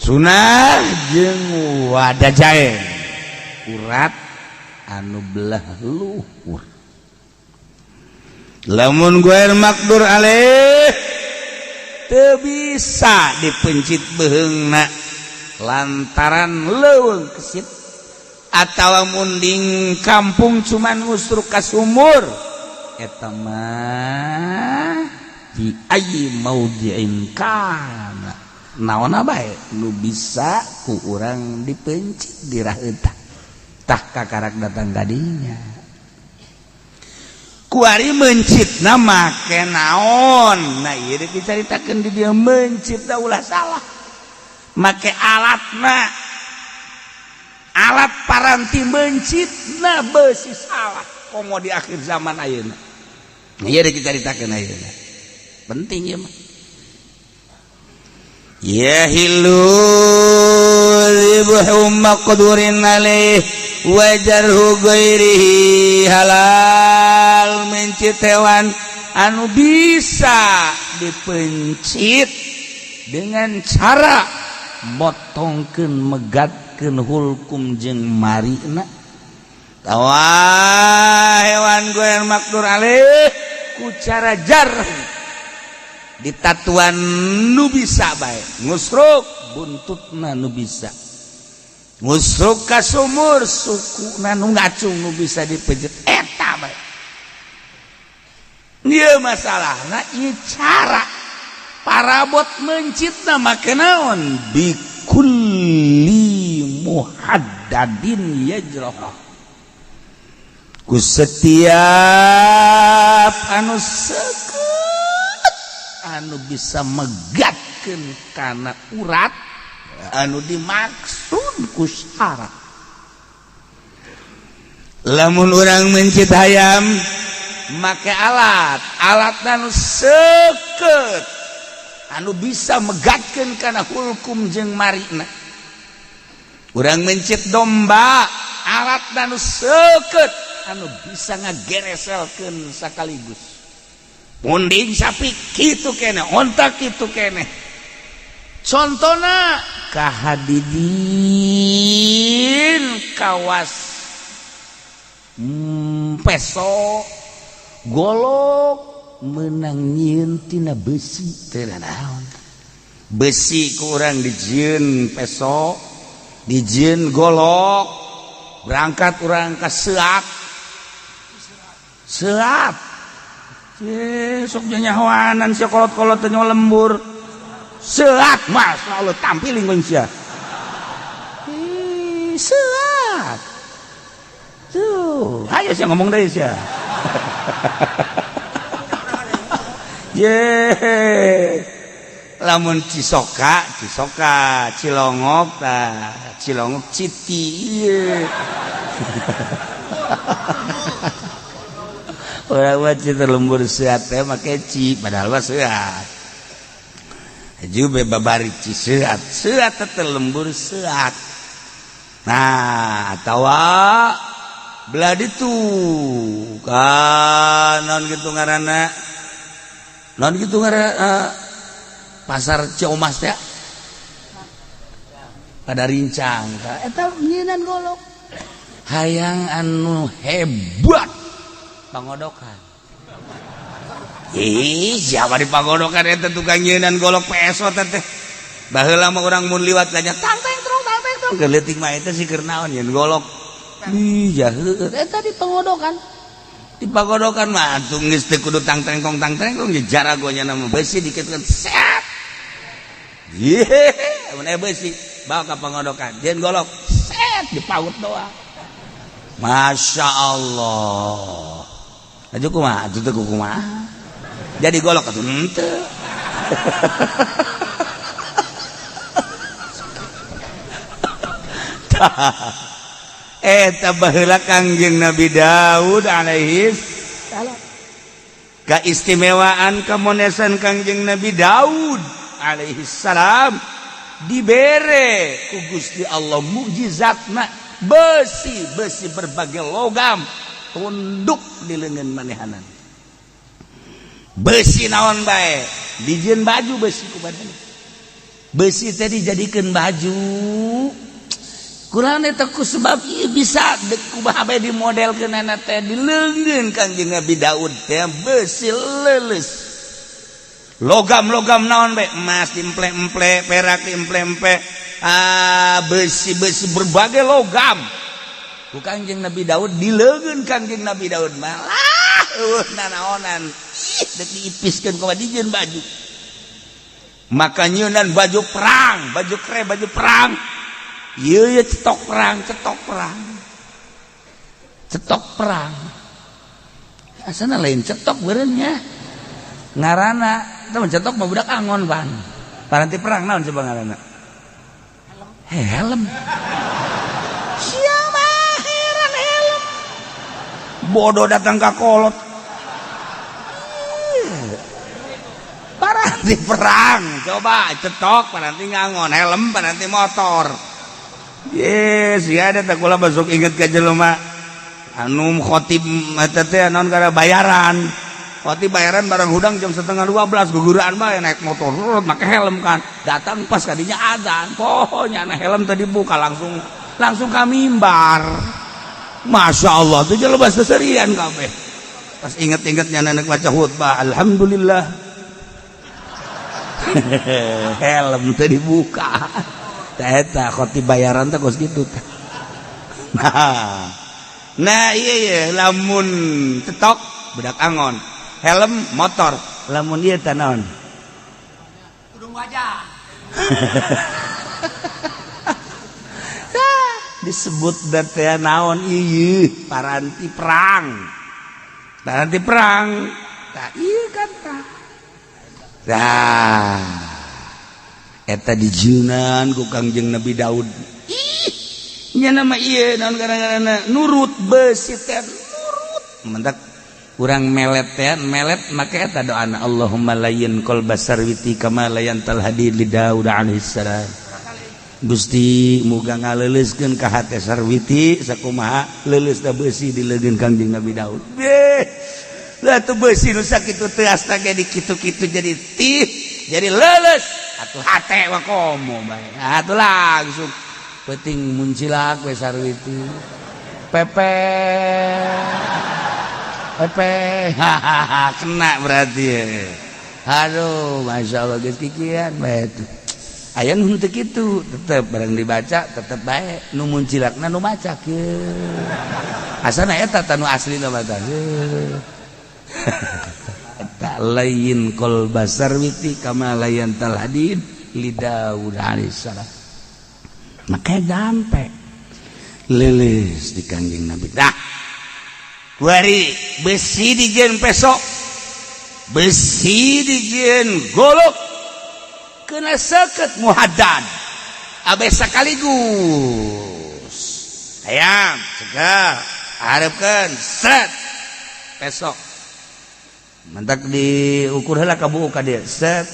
sunah jeung wadajain, urat anu belah luhur. Lamun ghoir maqdur alaih, teu bisa dipencit beheungna lantaran leuweung kesit atawa munding kampung, cuman ngusruk ka sumur, eta mah fi ayyi maudhi'in kana, naonna bae nu bisa ku urang dipencit di eta. Tah, kakarak datang kadinya, kuari mencitna make naon? Nah, ieu dicaritakeun di dieu. Mencitna ulah salah make alatna, alat paranti mencitna besi salah, komo di akhir zaman ayeuna. Ieu dicaritakeun ayeuna, penting ieu mah. Yahillu dzibhu maqdurin alaih wa jarhu ghairihi. Halal mencit hewan anu bisa dipencit dengan cara motongkeun, megatkeun hulkum jeung marina, tawa hewan ghoir maqdur alaih ku cara jar ditatuan nu bisa bae, ngusruk buntutna nu bisa, ngusruk ka sumur sukuna nu ngacung nu bisa dipejet, eta bae. Ieu masalahna, ieu cara parabot mencitna make naon? Bikulli muhaddadin yajrah, ku setiap anu seukeut anu bisa megatkeun kana urat anu dimaksud ku syarat. Lamun urang mencit hayam make alat, alat anu seukeut anu bisa megatkeun kana hulkum jeung marina. Urang mencit domba, alat anu seukeut anu bisa ngagereselkeun sekaligus. Munding sapi kitu kene, onta kitu kene. Contona kahadidin kawas peso, golok menang nyieun tina besi, teu naon besi kurang dijieun peso, dijieun golok, berangkat urang ka Seat. Seat sok nyahoanan sia, kolot-kolot teh lembur Seat. Masya Allah, tampiling gue sia. Ih, Seat tuh, ayo sia ngomong deh sia. Ye, lamun Cisoka, Cisoka, Cilongok tah, Cilongok Citi ieu. Urang mah cita lembur Seat teh make ci, padahal mah Seat. Haju be babari ci Seat, Seat teh lembur Seat. Nah, atawa belah ditu kan naon gitu ngaranna, naon gitu ngaranna, pasar Ciomas teh pada rincang eta nyieunan golok, hayang anu hebat pangodokan. Ih, siapa di pangodokan eta tukang nyieunan golok peso teh? Baheula mah urang mun liwat tanya, tang teng trong tang teng trong, keur leutik mah, eta sih keur naon nyieun golok? Ih, jaheut eta di pangodokan. Di pagodokan mah atuh geus teu kudu tang tengkong tang tengkong, jaragonya nama besi dikitkeun set. Ye, mun aya besi bawa ka pangodokan, jieun golok, set, dipaut doang. Masya Allah. Aju kumaha atuh, teu kumaha? Jadi golok atuh henteu. Eta baheula Kangjeng Nabi Daud alaihi salam. Keistimewaan kemonesan Kangjeng Nabi Daud alaihi salam. Dibere ku Gusti Allah mukjizatna besi besi berbagai logam tunduk di leungeun manehanan. Besi naon bae dijieun baju, besi ku badan, besi teh dijadikeun baju. Kurang eta ku sebab ieu bisa kumaha bae dimodelkeunana teh di leungeun Kangjeng Nabi Daud teh besi leuleus, logam-logam naon bae, emas diemple-emple, perak diemple-emple, ah, besi-besi berbagai logam ku Kangjeng Nabi Daud di leungeun Kangjeng Nabi Daud malah eueuh nanaonan. Ih, dek diipiskeun kumaha dijieun baju. Maka nyeunan baju perang, baju kere, baju perang. Ieu ye cetok perang, cetok perang, cetok perang. Asana lain cetok beureun ngaranna. Teu cetok mah budak angon pan. Paranti perang naon coba ngaranna? Helm. Siapa heran helm. Bodoh datang ka kolot. Paranti perang coba cetok, paranti ngangon helm, paranti motor. Yes, ya ada tak kula besok inget ke jelema anu khotib eta teh naon gara bayaran. Khotib bayaran barang hudang jam 11.30 guguran bae naik motor make helm kan. Datang pas kadinya azan. Pokoknya nah helm tadi buka langsung langsung ka mimbar. Masya Allah tuh jelema seserian kabeh. Pas inget-ingetnya nenek baca khutbah, alhamdulillah. Helm tadi buka. Eta khotib bayaran teh kos kitu teh. Nah, nah iya iya lamun cetok budak angon, helm motor, lamun ieu teh naon? Tudung wajah. Disebut teh naon ieu paranti perang. Paranti perang. Tah ieu kan tah. Tah. Eta dijieunan ku Kangjeng Nabi Daud. Ih, nya nama ieu naon gara-garana nurut besi teh nurut. Mentak urang melet teh melet make eta doana Allahumma layyin qalba sarwiti kama layyantal hadid li Daud alaihissalam. Gusti muga ngaleuleuskeun ka hate Sarwiti sakumaha leuleusna besi di leungeun Kangjeng Nabi Daud. Beh, lah tuh besi nu sakitu teuas ge dikitu-kitu jadi tih, jadi leuleus. Atuh hate mah komo bae. Atuh langsung penting muncilak we Sarwiti. Pepe Pepe hahaha kena berarti ya. Aduh, masya Allah geus kikian bae tuh. Aya nu henteu kitu, tetep barang dibaca tetep bae nu muncilakna nu maca kieu. Asana eta tah nu aslina mah tah. Eta lain qalba sarwiti kama layyantal hadid li Daud alaihissalam. Maka sampai leuleus di Kangjeng Nabi. Dah. Kuari besi dijieun pesok, besi dijieun golok, kena seket muhaddad abe sekaligus hayam cegal harapkeun set pesok mentak diukur heula ka buuk ka dieu set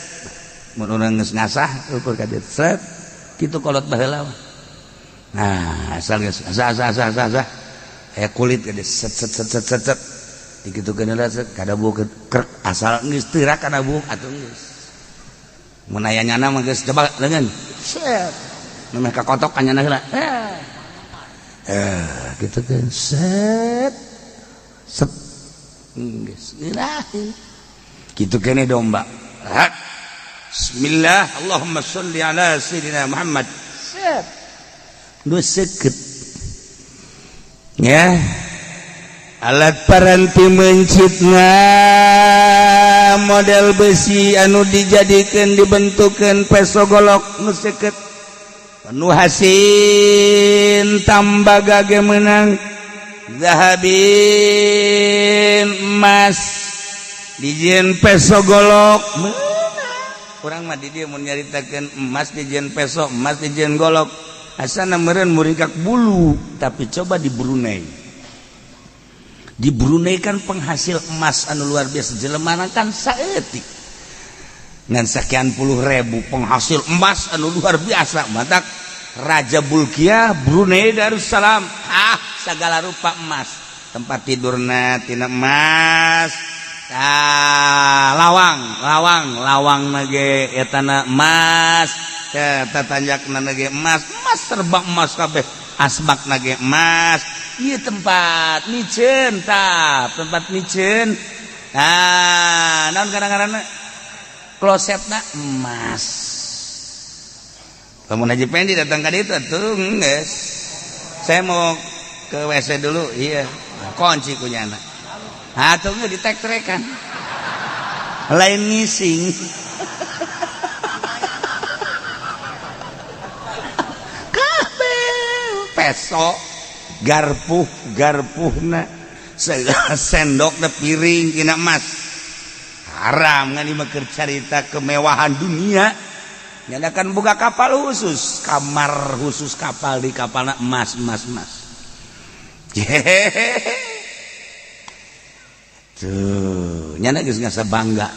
mun urang geus ngasah ukur ka dieu set kitu kolot baheula. Nah, asal geus asah asah asah asah asah aya kulit ka dieu set set set set set set dikitukeun heula set kada buuk krek asal geus teurak kana buuk atuh geus. Mun aya nyana mah geus coba leungeun set memeh kakotok ka nyana heula gitu kan set set geus ngeunaheun kitu kene domba. Bismillah Allahumma sholli ala sayyidina Muhammad set nu seukeut ya alat paranti mencitna model besi anu dijadikan dibentukan peso golok nu seukeut nu hasin tambaga ge meunang zahabin emas dijieun peso golok meunang. Urang mah di dieu mun nyaritakeun emas dijieun peso, emas dijieun golok, asana meureun muringkak bulu. Tapi coba di Brunei, di Brunei kan penghasil emas anu luar biasa, jelema kan saeutik. Ngan sekian puluh ribu penghasil emas anu luar biasa. Matak Raja Bulkiah Brunei Darussalam, ah, segala rupa emas. Tempat tidurna tina emas. Ah, lawang lawang lawang nage etana emas, tatanjakna nage emas, emas, serba emas kabeh, asbak nage emas. Ieu tempat miceun, tah, tempat miceun. Ah, naon kadang-kadang klosetna emas. Lamun Haji Pendi datang ka ditu tuh, geus, "Saya mau ke WC dulu." Iya, kunci ku nyana atuh ditek-trekan, lain ngising. Kabeh peso, garpuh garpuhna, sendokna, piring tina emas. Haram ngan ieu keur carita kemewahan dunia. Nyanakan buka kapal khusus, kamar khusus kapal, di kapalna emas, emas, emas. Hehehe, tuh nyana geus ngasa bangga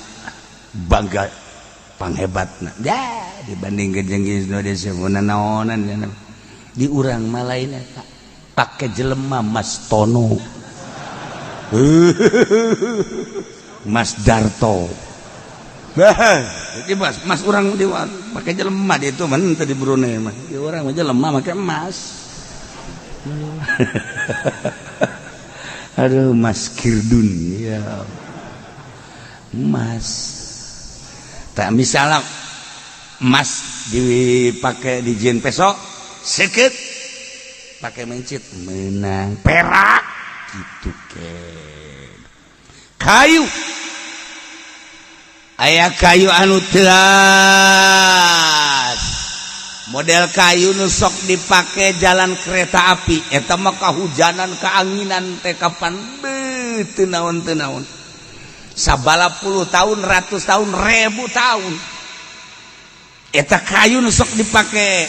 bangga panghebatna ya dibanding jeung Indonesia mun naonan. Nyana di urang mah lain eta, pake jelema Mas Tono, Mas Darto. Jadi mas, mas orang di pakai jelema di itu mah di Brunei mah. Di urang mah jelema make emas. Aduh, Mas Kirdun ya. Emas. Tak misalnya emas dipakai di jin peso seket pakai mencit menang perak gitu ke. Kayu, aya kayu anu teas, model kayu nu sok dipake jalan kereta api. Eta mah kahujanan, keanginan teh kapan beuh teu naon, teu naon, sabala puluh tahun, ratus tahun, ribu tahun. Eta kayu nu sok dipake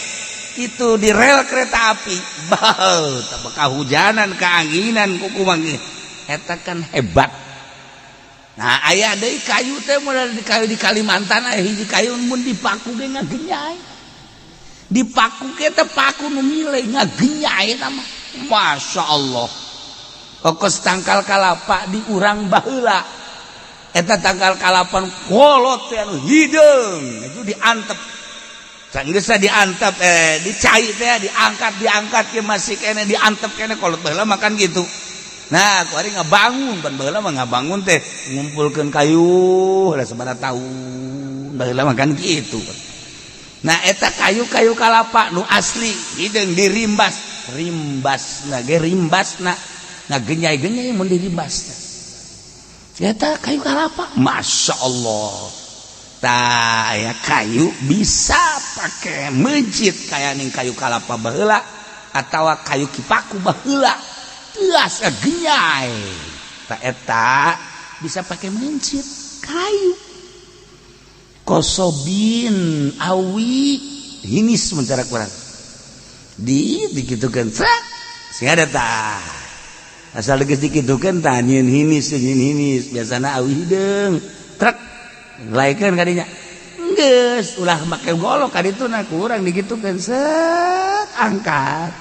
itu di rel kereta api, bau kahujanan, keanginan, kuku manggih eta kan hebat. Nah, aya deui kayu teh model di kayu di Kalimantan, aya hiji kayu mun dipaku ge ngagenyai. Dipaku ge teh paku nu mile ngagenyai eta mah. Masya Allah. Kokos tangkal kalapa di urang baheula. Eta tangkal kalapa kolot teh anu hideung, itu diantep. Sanggeus diantep, dicai teh diangkat, diangkat ke masih kene diantep kene, kolot baheula makan gitu. Nah, ku ari ngabangun, ban baheula mah ngabangun teh ngumpulkeun kayu lah sabaraha tahun baheula mah kan gitu. Nah, eta kayu-kayu kalapa nu asli hideung dirimbas, rimbasna ge rimbasna ngagenyai-genyai mun dirimbas. Eta kayu kalapa, Masya Allah. Tah, aya kayu bisa pakai mencit kayak ning kayu kalapa baheula atawa kayu kipaku baheula. Teas genyai. Tak eta bisa pakai mencit kayu. Kosobin awi hinis mencara kurang. Di dikitukeun trak sing ada tah. Asal geus dikitukeun tah nyieun hinis, nyieun hinis biasana awi hideung. Trek laikeun kadinya. Geus ulah make golok kaditu na kurang dikitukeun set angkat.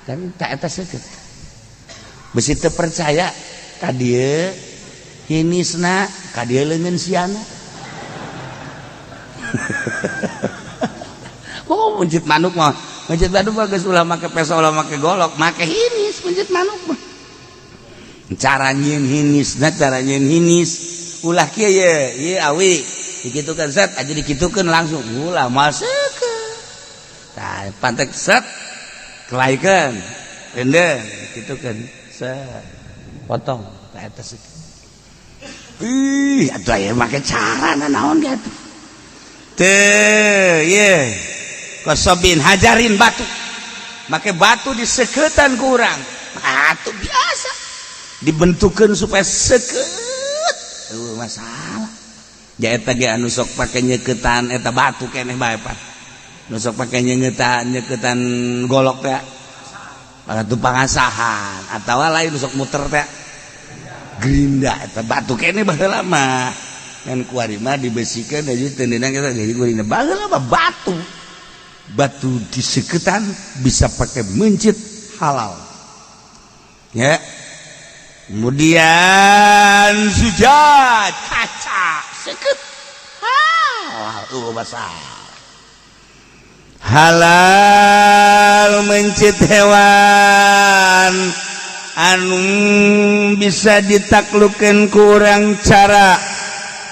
Dan tak eta seukeut. Besi teu percaya ka dieu hinisna, ka dieu leungeun siana. Oh, mencit manuk mah, mencit manuk mah geus ulah make peso, ulah make golok, make hinis mencit manuk mah. Cara nyieun hinisna, cara nyieun hinis ulah kieu ye, ieu awi dikitukeun set aja dikitukeun langsung ulah moal seukeut. Tah, pantek set kelaikeun endeng dikitukeun set potong tah eta seukeut. Ih, atuh aya make cara naon ge atuh. Teu, ye. Kosobin hajarin batu. Make batu diseketan ku urang. Batu biasa. Dibentukeun supaya seukeut. Eueuh masalah. Ja eta ge anu sok pake nyeketan eta batu keneh bae pan. Nu sok pake nyeketan nyeketan golok teh. Batu pangasahan atawa lain nu sok muter teh. Gerinda eta batu keneh baheula mah. Ngan kuari mah dibesikeun aja teu ndeunang eta jadi gurina. Baheula mah batu. Batu diseketan bisa pakai mencit, halal. Ya. Kemudian zujaj, kaca, seket, halal, masalah. Halal mencit hewan anu bisa ditaklukan kurang cara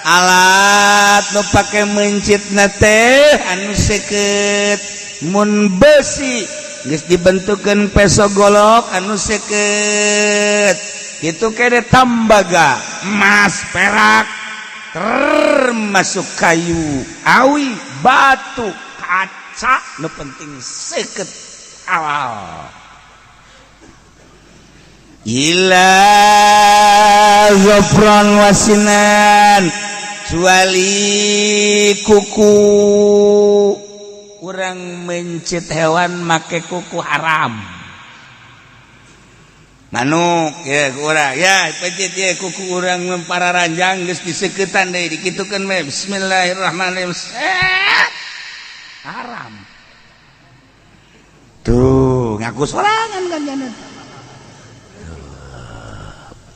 alat nu pake mencit teh anu seket. Mun besi geus dibentukeun peso golok anu seket itu kene, tembaga, emas, perak, termasuk kayu awi, batu, kaca, nu penting seket, halal. Illa zofron wasinan, kecuali kuku. Urang mencit hewan make kuku haram. Manuk ya, urang ya pencit ya kuku urang para ranjang, geus diseketan deui, dikitukeun we, bismillahirrahmanirrahim, set, haram. Tuh ngaku sorangan kan jana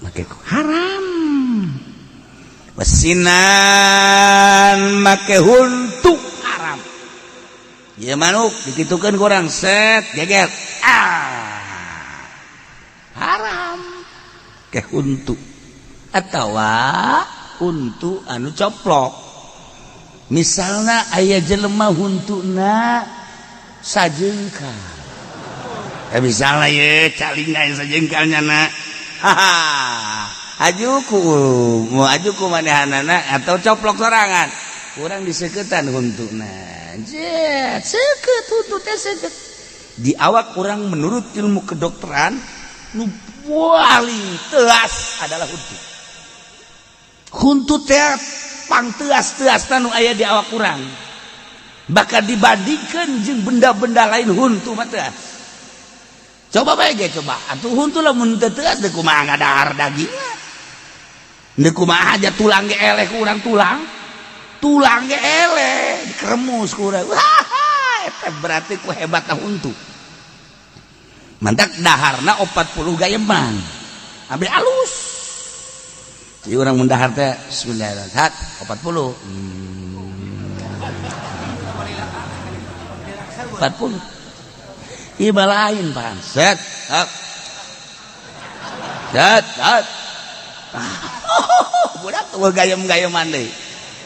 make haram. Wasinan, make huntu haram ya. Manuk dikitukeun kurang, set, geger, ah, haram ke huntu atawa huntu anu coplok. Misalnya aya jelema huntuna sajengkal ya, misalnya ye caling aya sajengkalnya na, haha, ajuku mau ajuku manehanana atau coplok sorangan, kurang diseketan huntuna, jet, seket huntu teh, seket di awak kurang. Menurut ilmu kedokteran, nu paling teas adalah huntu. Huntu teh pang teas-teas nu aya di awak kurang, bahkan dibandingkan jeung benda-benda lain, huntu mah teas. Coba bae ge, coba atuh huntu lamun teu teas deui kumaha ngadahar dagingna, deui kumaha aja tulang ge eleh ku urang, tulang tulang ge eleh dikeremus ku urang. Wah, eta berarti ku hebatna huntu. Mantak daharna 40 gayeman ambil alus. Jadi orang mendahar teh bismillahirrahmanirrahim 40, 40. Ieu lain pan, set up, set up, budak tuh gayem-gayeman deui.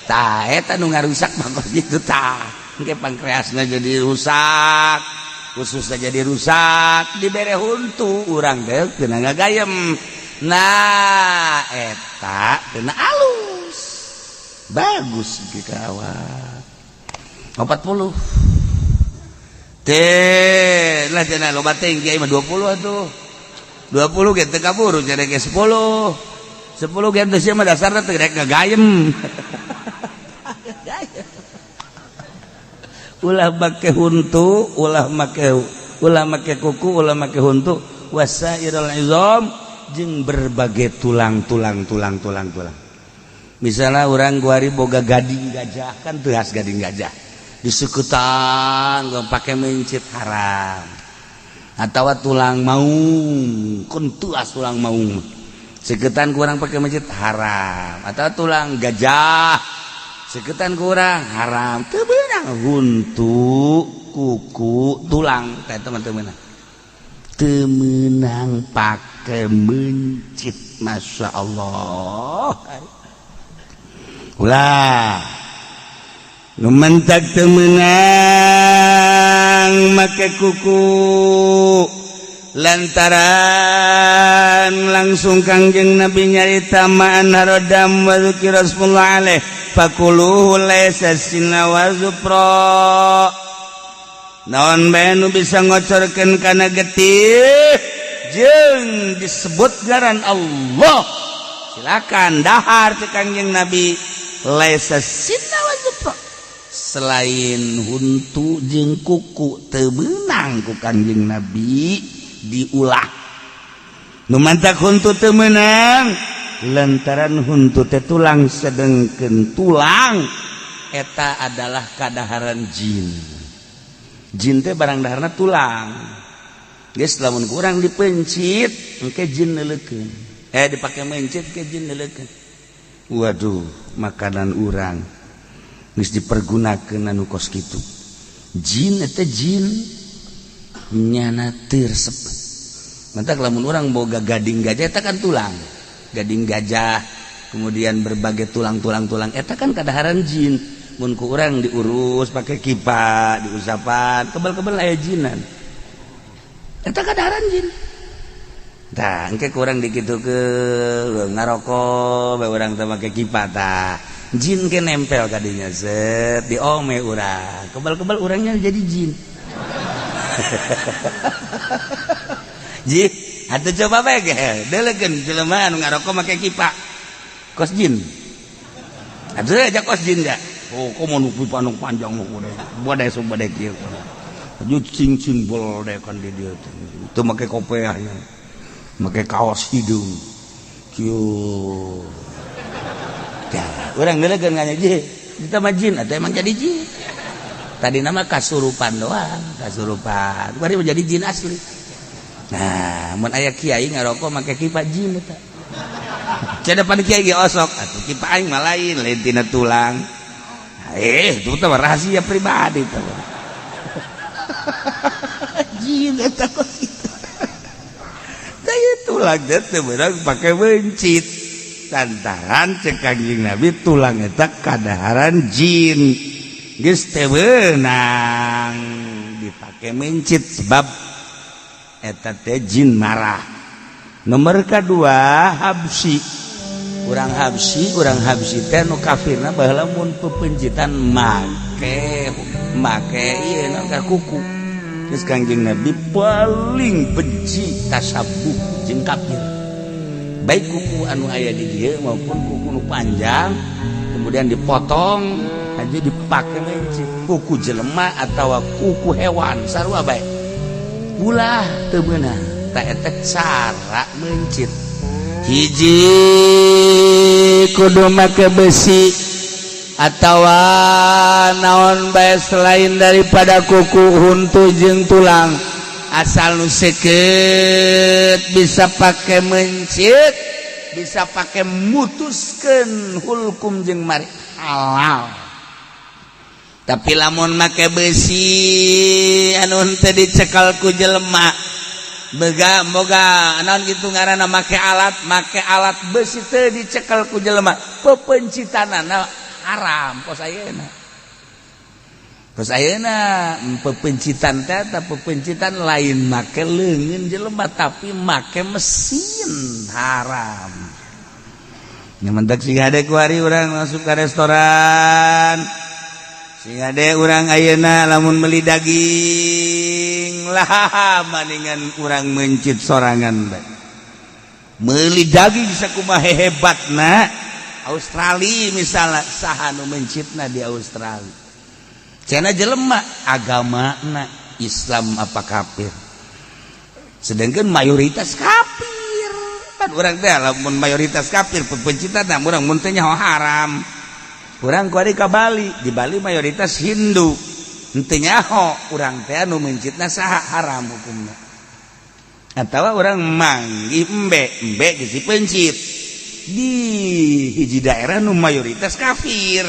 Tah, eta nu ngarusak mah gitu. Tah, engke pankreasna jadi rusak, khususnya jadi rusak. Dibere huntu urang teh kena ngagayem. Nah, eta kena alus bagus di awak 40 teh lah cenah. Loba teh kiai mah 20 atuh, 20 ge teu kaburu cenah ge. 10, 10 ge teu sia mah dasarna teh rek ngagayem. Ulah make huntu, ulah make kuku, ulah make huntu. Wasairul izam, jeung berbagai tulang tulang tulang tulang tulang. Misalnya orang guari boga gading gajah kan teas, gading gajah disekutan pakai mencit haram. Atau tulang maung kun tuas, tulang maung seketan kurang pakai mencit haram. Atau tulang gajah seketan kurang haram. Teu beunang huntu, kuku, tulang teh teman-teman teu meunang pake mencit. Masya Allah, ulah. Nu mentak teu meunang make kuku lantaran langsung Kangjeng Nabi nyarita ma'an harodam wa dzikra Rasulullah alaih fakuluhu laisa sinna wa zufra. Naon bae nu bisa ngocorkeun kana getih jeung disebut ngaran Allah, silakan dahar. Cek Kangjeng Nabi, laisa sinna wa zufra, selain huntu jeung kuku teu meunang ku Kangjeng Nabi diulah. Nu mantak huntu teu meunang. Lantaran huntu teh tulang, sedengkeun tulang eta adalah kadaharan jin. Jin teh barang daharna tulang. Geus lamun kurang dipencit engke jin neuleukeun. Dipake mencit ke jin neuleukeun. Waduh, makanan urang geus dipergunakeun anu kos kitu. Jin eta jin nyana teu resep. Mantak lamun urang boga gading gajah eta kan tulang. Gading gajah, kemudian berbagai tulang-tulang-tulang eta kan kadaharan jin. Mun ku urang diurus pakai kipa, diusapan, kebal-kebal aya jinan. Eta kadaharan jin. Tah, engke kurang dikitukeun ngarokok bae urang teh make kipa tah. Jin ke nempel kadinya set diome urang. Kebal-kebal urangnya jadi jin. Ji, atuh coba bae ge. Deulekeun jelema anu ngarokok make kipa. Kos jin. Atuh aja kos jin da. Oh, komo nu pipa nu panjang nu kudu. Badai so badai kieu. Aju cing-cing bol kan di dieu teh. Teu make kopeahnya. Make kaos hidung. Kieu. Tah, urang deulekeun ka nya ji. Kita mah jin atuh emang jadi jin. Tadi nama kasurupan doang, kasurupan. Bari menjadi jin asli. Nah, mun aya kiai ngarokok make kipa jin eta. Cenah pan kiai ge osok, atuh kipa aing mah lain, lain tina tulang. Itu teh rahasia pribadi teh. Jin eta kos kitu. Tah tulang teh teu meunang pake mencit. Lantaran cek Kangjeng Nabi tulang eta kadaharan jin. Geus teu meunang dipake mencit sebab eta teh jin marah. Nomor kedua Habsyi. Urang Habsyi teh nu kafirna baheula mun pepencitan make make ieu na kuku. Geus Kangjeng Nabi paling benci tasabuh jeung kafir. Baik kuku anu aya di dieu maupun kuku nu panjang kemudian dipotong aja dipake mencit. Kuku jelema atawa kuku hewan sarua bae. Ulah teu meunang. Ta eta cara mencit. Hiji kudu make besi atawa naon bae selain daripada kuku huntu jeung tulang, asal nu seukeut bisa pake mencit, bisa pake mutuskeun hulkum jeung mari halal. Tapi lamun make besi anu henteu dicekal ku jelema, bega boga naon gitu ngaranna make alat besi teu dicekel ku jelema, pepencitanana haram kos ayeuna. Kos ayeuna pepencitan teh eta pepencitan lain make leungeun jelema tapi make mesin haram. Nya mentak sing hade kuari urang masuk ka restoran. Sing hade urang ayeuna lamun meuli daging lah maningan urang mencit sorangan bae. Meuli daging sakumaha hebatna Australia misalnya, saha nu mencitna di Australia? Cenah jelema agamana Islam apa kafir? Sedangkan mayoritas kafir. Pan urang teh lamun mayoritas kafir pepencitan urang mun teh nyaho haram. Urang kuari ka Bali, di Bali mayoritas Hindu. Henteu nyaho urang teh anu mencitna saha, haram hukumna. Atawa urang manggih embe, embe geus dipencit. Di hiji daerah nu mayoritas kafir.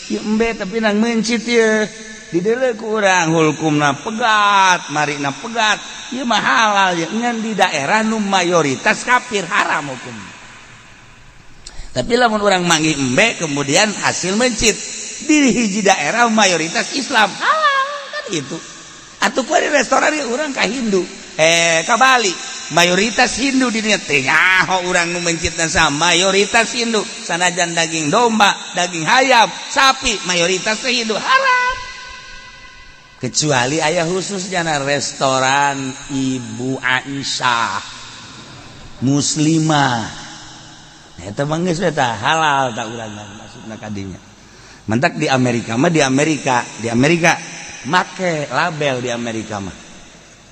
Ieu embe tapi nang mencit ye. Di deuleu ku urang hukumna pegat, marina pegat. Ieu mah halal ye, ngan di daerah nu mayoritas kafir haram hukumna. Tapi lamun urang manggih embe kemudian hasil mencit di hiji daerah mayoritas Islam halal kan gitu. Atuh ku di restoran ieu urang ka Hindu, ka Bali mayoritas Hindu di dinya teh nyaho urang nu mencitna sama mayoritas Hindu, sanajan daging domba, daging hayam, sapi mayoritas teh Hindu haram. Kecuali aya khusus jana restoran Ibu Aisyah muslimah. Eta mah geus eta halal tak urang maksudna kadinya. Mentak di Amerika mah, di Amerika make label di Amerika mah.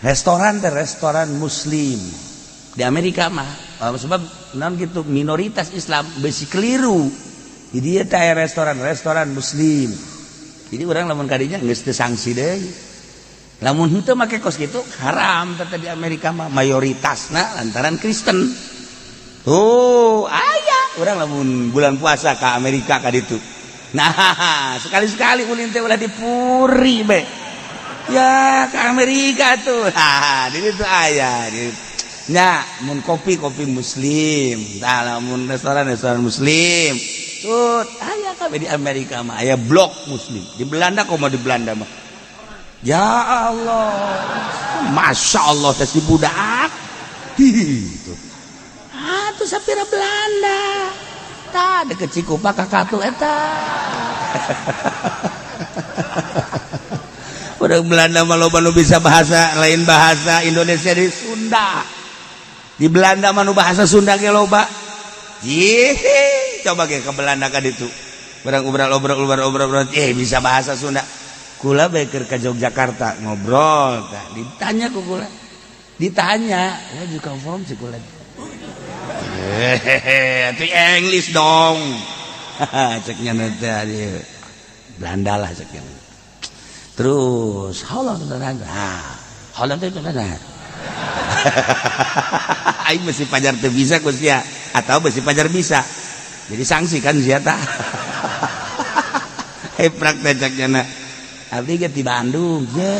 Restoran teh restoran muslim. Di Amerika mah. Sebab naon gitu minoritas Islam besi keliru. Jadi dia teh restoran-restoran muslim. Jadi orang lamun kadinya geus teu sanksi deui. Lamun henteu make kos kitu haram teh di Amerika mah mayoritasna lantaran Kristen. Tuh aya urang lamun bulan puasa ka Amerika ka ditu. Nah, sekali-sekali ulin teh ulah dipuri be. Ya ke Amerika tuh. Nah, di ditu aya di nya mun kopi-kopi muslim. Tah lamun restoran-restoran muslim. Tuh aya kabeh di Amerika mah aya blok muslim. Di Belanda komo di Belanda mah. Ya Allah. Masya Allah teh si budak. Gitu. Ah tuh sapira Belanda. Tah deket Cikupa ka katu eta. Orang Belanda mah loba nu bisa bahasa lain bahasa Indonesia di Sunda. Di Belanda mah nu bahasa Sunda ge loba. Jih, coba ge ke Belanda ka ditu. Urang obrol-obrol bisa bahasa Sunda. Kula bae keur ka Yogyakarta ngobrol tah ditanya ku kula. Ditanya, "Where you come from?" Si kula. Hehehe, atuh English dong. Ceknya teh Belanda lah ceknya. Terus, how long ah, how long itu aing mesti pajar teu bisa ku sia atau mesti pajar bisa. Jadi sanksi kan sia tah. Hei praktek ceknya na. Abdi ge di Bandung. Ye.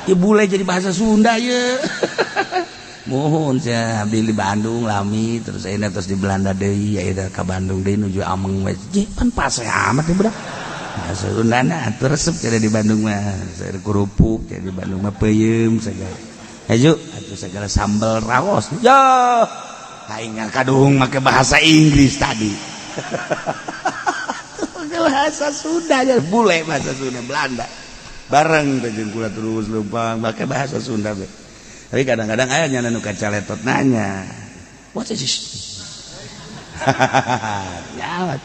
Ya bule jadi bahasa Sunda ye. Mohon sia abdi di Bandung lami terus ayeuna terus di Belanda deui ayeuna ka Bandung deui nuju ameng we. Je pan pase amat ya budak. Bahasa Sundana atuh resep jadi di Bandung mah sayur kerupuk jadi di Bandung mah peuyeum segala. Hayu atuh segala sambal raos. Yo, aing kadung make bahasa Inggris tadi. Bahasa Sunda ya bule bahasa Sunda Belanda. Bareng teh jeung kula terus leumpang make bahasa Sunda be. Tapi kadang-kadang aya nya nu kacaletot nanya. What is this? Nyawa.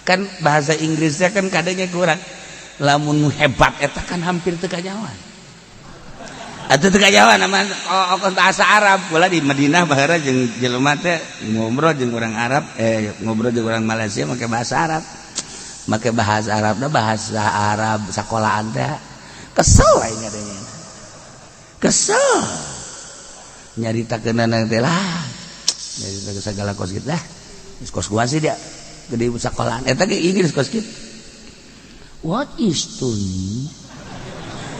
Kan bahasa Inggrisnya kan kadangnya kurang. Lamun hebat eta kan hampir teu kanyawan. Atuh teu kanyawan nama oh, bahasa Arab. Kula di Madinah baheula jeung jelema teh ngobrol jeung orang Arab, ngobrol jeung orang Malaysia make bahasa Arab. Make bahasa Arab dah bahasa Arab sekolahan teh. Kesel aing adanya. Kesel. Nyaritakeun teh lah. Nyaritakeun segala kos kitu lah. Geus kos gua sih dia. Gede sekolahan eta ge Inggris kos kitu. What is to me?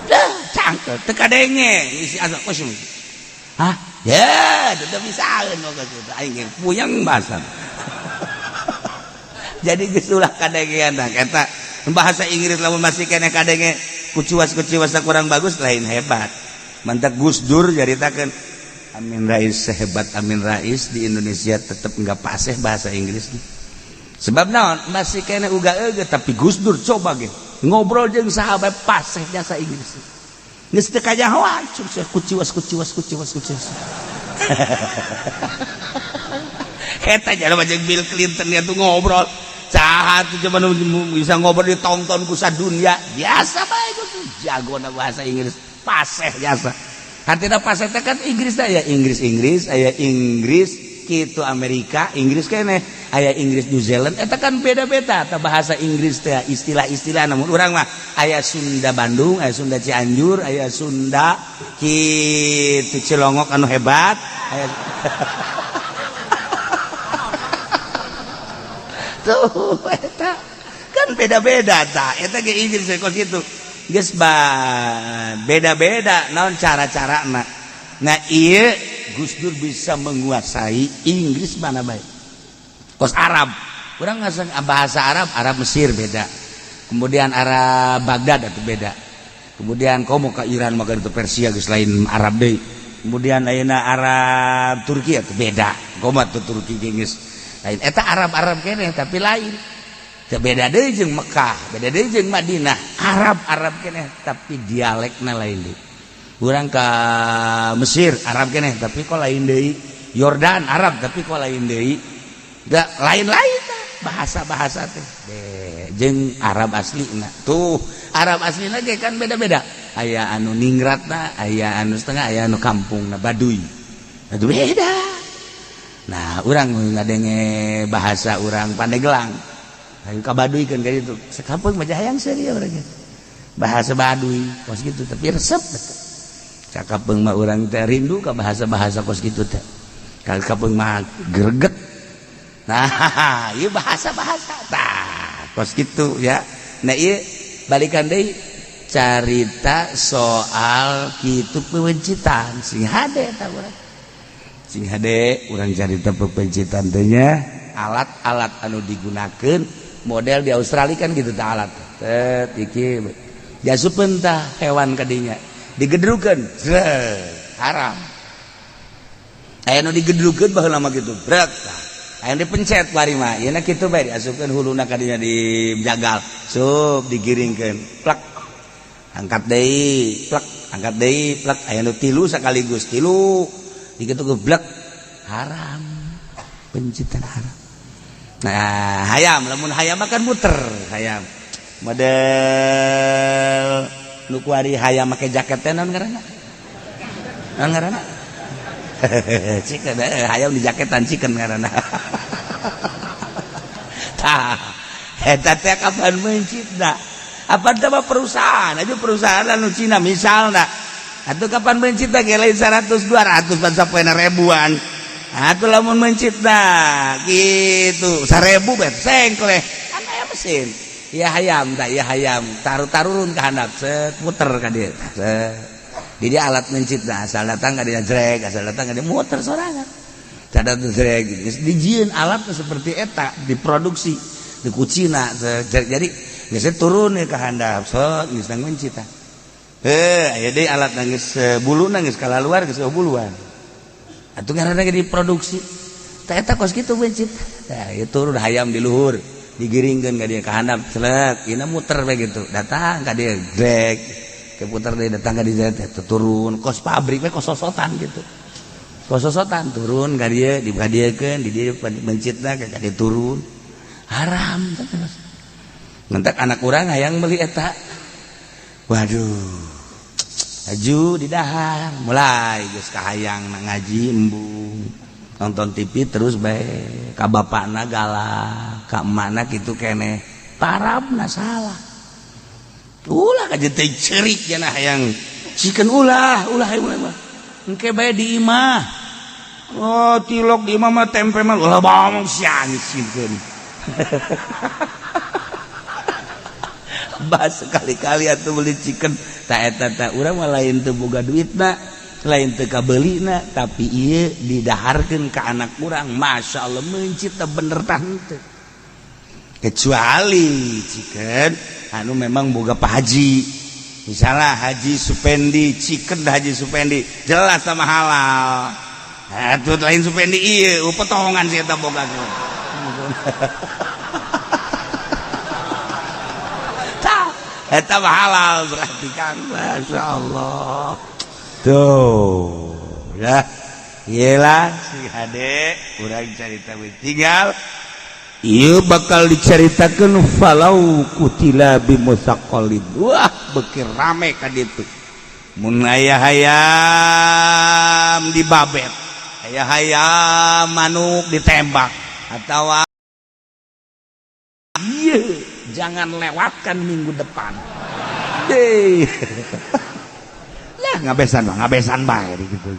Dah cangkel teu kadenge isi asa kos. Hah? Ya, teu bisaeun kos kitu. Aing ge puyeng bahasa. Jadi geus ulah kadengean tah eta bahasa Inggris lamun masih keneh kadenge kuciwas-kuciwas kurang bagus lain hebat. Mantak Gus Dur caritakeun Amin Rais sehebat Amin Rais di Indonesia tetep enggak paseh bahasa Inggris. Sebab naon masih kena uga euge tapi Gus Dur coba ge ngobrol jeung sahabat paseh jasa Inggris. Geus teu kajahoan kuciwas kuciwas kuciwas kuciwas. Eta jalma jeung Bill Clinton dia tuh ngobrol. Saha tuh coba bisa ngobrol ditonton ku sadunya biasa bae Gus Dur jagona bahasa Inggris paseh jasa. Hartina paseh teh kan Inggris teh aya Inggris Inggris aya Inggris kitu Amerika Inggris keneh aya Inggris New Zealand eta kan beda-beda ta bahasa Inggris teh istilah-istilah namun urang mah aya Sunda Bandung aya Sunda Cianjur aya Sunda kitu Cilongok anu hebat aya tuh eta kan beda-beda ta eta ge Inggris kos kitu geus beda-beda naon cara-carana. Nah ieu Gus Dur bisa menguasai Inggris mana baik kos Arab kurang ngasang bahasa Arab Arab Mesir beda kemudian Arab Baghdad itu beda kemudian komo ke Iran maka itu Persia geus lain Arab deui kemudian ayeuna Arab Turki itu beda komo tuh Turki geus lain eta Arab-Arab keneh tapi lain beda deui jeung Mekah beda deui jeung Madinah Arab-Arab keneh tapi dialekna lain deui. Urang ka Mesir Arab keneh tapi kok lain deui Yordan Arab tapi kok lain deui da lain-lain bahasa-bahasa teh jeung Arab aslina tuh Arab aslina ge kan beda-beda aya anu ningratna aya anu setengah aya anu kampungna Baduy. Aduh beda. Nah urang ngadenge bahasa urang Pandeglang hayu ka Baduy kan ka ditu sakapeung mah hayang seuri urang bahasa Baduy kos kitu tapi resep cakapeung mah urang teh rindu ka bahasa-bahasa kos kitu teh kapeung mah greget. Nah ieu bahasa-bahasa tah kos kitu ya. Nah ieu balikan deui carita soal kitu pewencitan sing hade tah urang sing hade urang carita pepencitan teh nya alat-alat anu digunakeun model di Australia kan gitu tah alat teh iki diasupeun tah hewan kadinya digedrukeun haram aya nu digedrukeun baheula mah kitu brek aya nu dipencet bari mah yeuna kitu bae diasupkeun huluna kadinya dijagal sup digiringkeun plak angkat deui plak angkat deui plak aya nu tilu sekaligus tilu dikitu geblek haram pencitan haram. Nah hayam lamun hayam makan muter hayam model nu kuari hayam make jaket teh naon ngaranna naon ngaranna chicken hayam di jaketan chicken ngaranna tah eta teh kapan mencitna apa teh perusahaan aja perusahaan anu Cina misalna atuh kapan mencitna ge lain 100 200 pan sapoena ribuan atuh lamun mencitna gitu 1000 bet sengkleh kan aya mesin ya hayam tak ya hayam taruh-tarurun ke handap set muter ka dieu set jadi alat mencitna asal datang ka dieu jrek asal datang ka dieu muter sorangan cada jrek dijieun alat seperti eta diproduksi di kucina jadi geus turun ke handap set geus mencitna aya deui alat nangis bulu nangis kalaluar geus buluan atuh ngaranna ge diproduksi tah eta kos kitu mencit tah ieu turun hayam di luhur digiringkeun ka dieu ka handap selek ieu muter bae gitu datang ka dieu grek ke puter deui datang ka dieu teh turun kos pabrik we kos sosotan gitu kos sosotan turun ka dieu dibadiekeun di dieu mencitna ka dieu turun haram terus ngentek anak urang hayang meuli eta waduh aju di dahar mulai geus kahayang na ngaji embung nonton TV terus bae ka bapakna galak ka emakna kitu keneh tarabna salah ulah kajeun teh ceurik cenah hayang chicken ulah ulah ulah mah engke bae di imah oh tilok di imah mah tempe mah ulah bangong siang sieun bahas sekali-kali atuh beli chicken tak eta tak urang mah lain teu boga duitna lain teu kabelina tapi ieu didaharkeun ka anak urang Masya Allah mencit bener tah henteu kecuali chicken anu memang boga Pak Haji misalnya Haji Supendi chicken Haji Supendi jelas sama halal atuh lain Supendi ieu potongan si eta boga eta halal berarti kan Masya Allah tuh ya iyalah si hade urang carita tinggal ieu bakal dicaritakeun falau kutila bimusaqalin wah beuki rame ka ditu mun aya hayam dibabet aya hayam manuk ditembak atawa ieu jangan lewatkan minggu depan deh lah ngabesan bae gitu.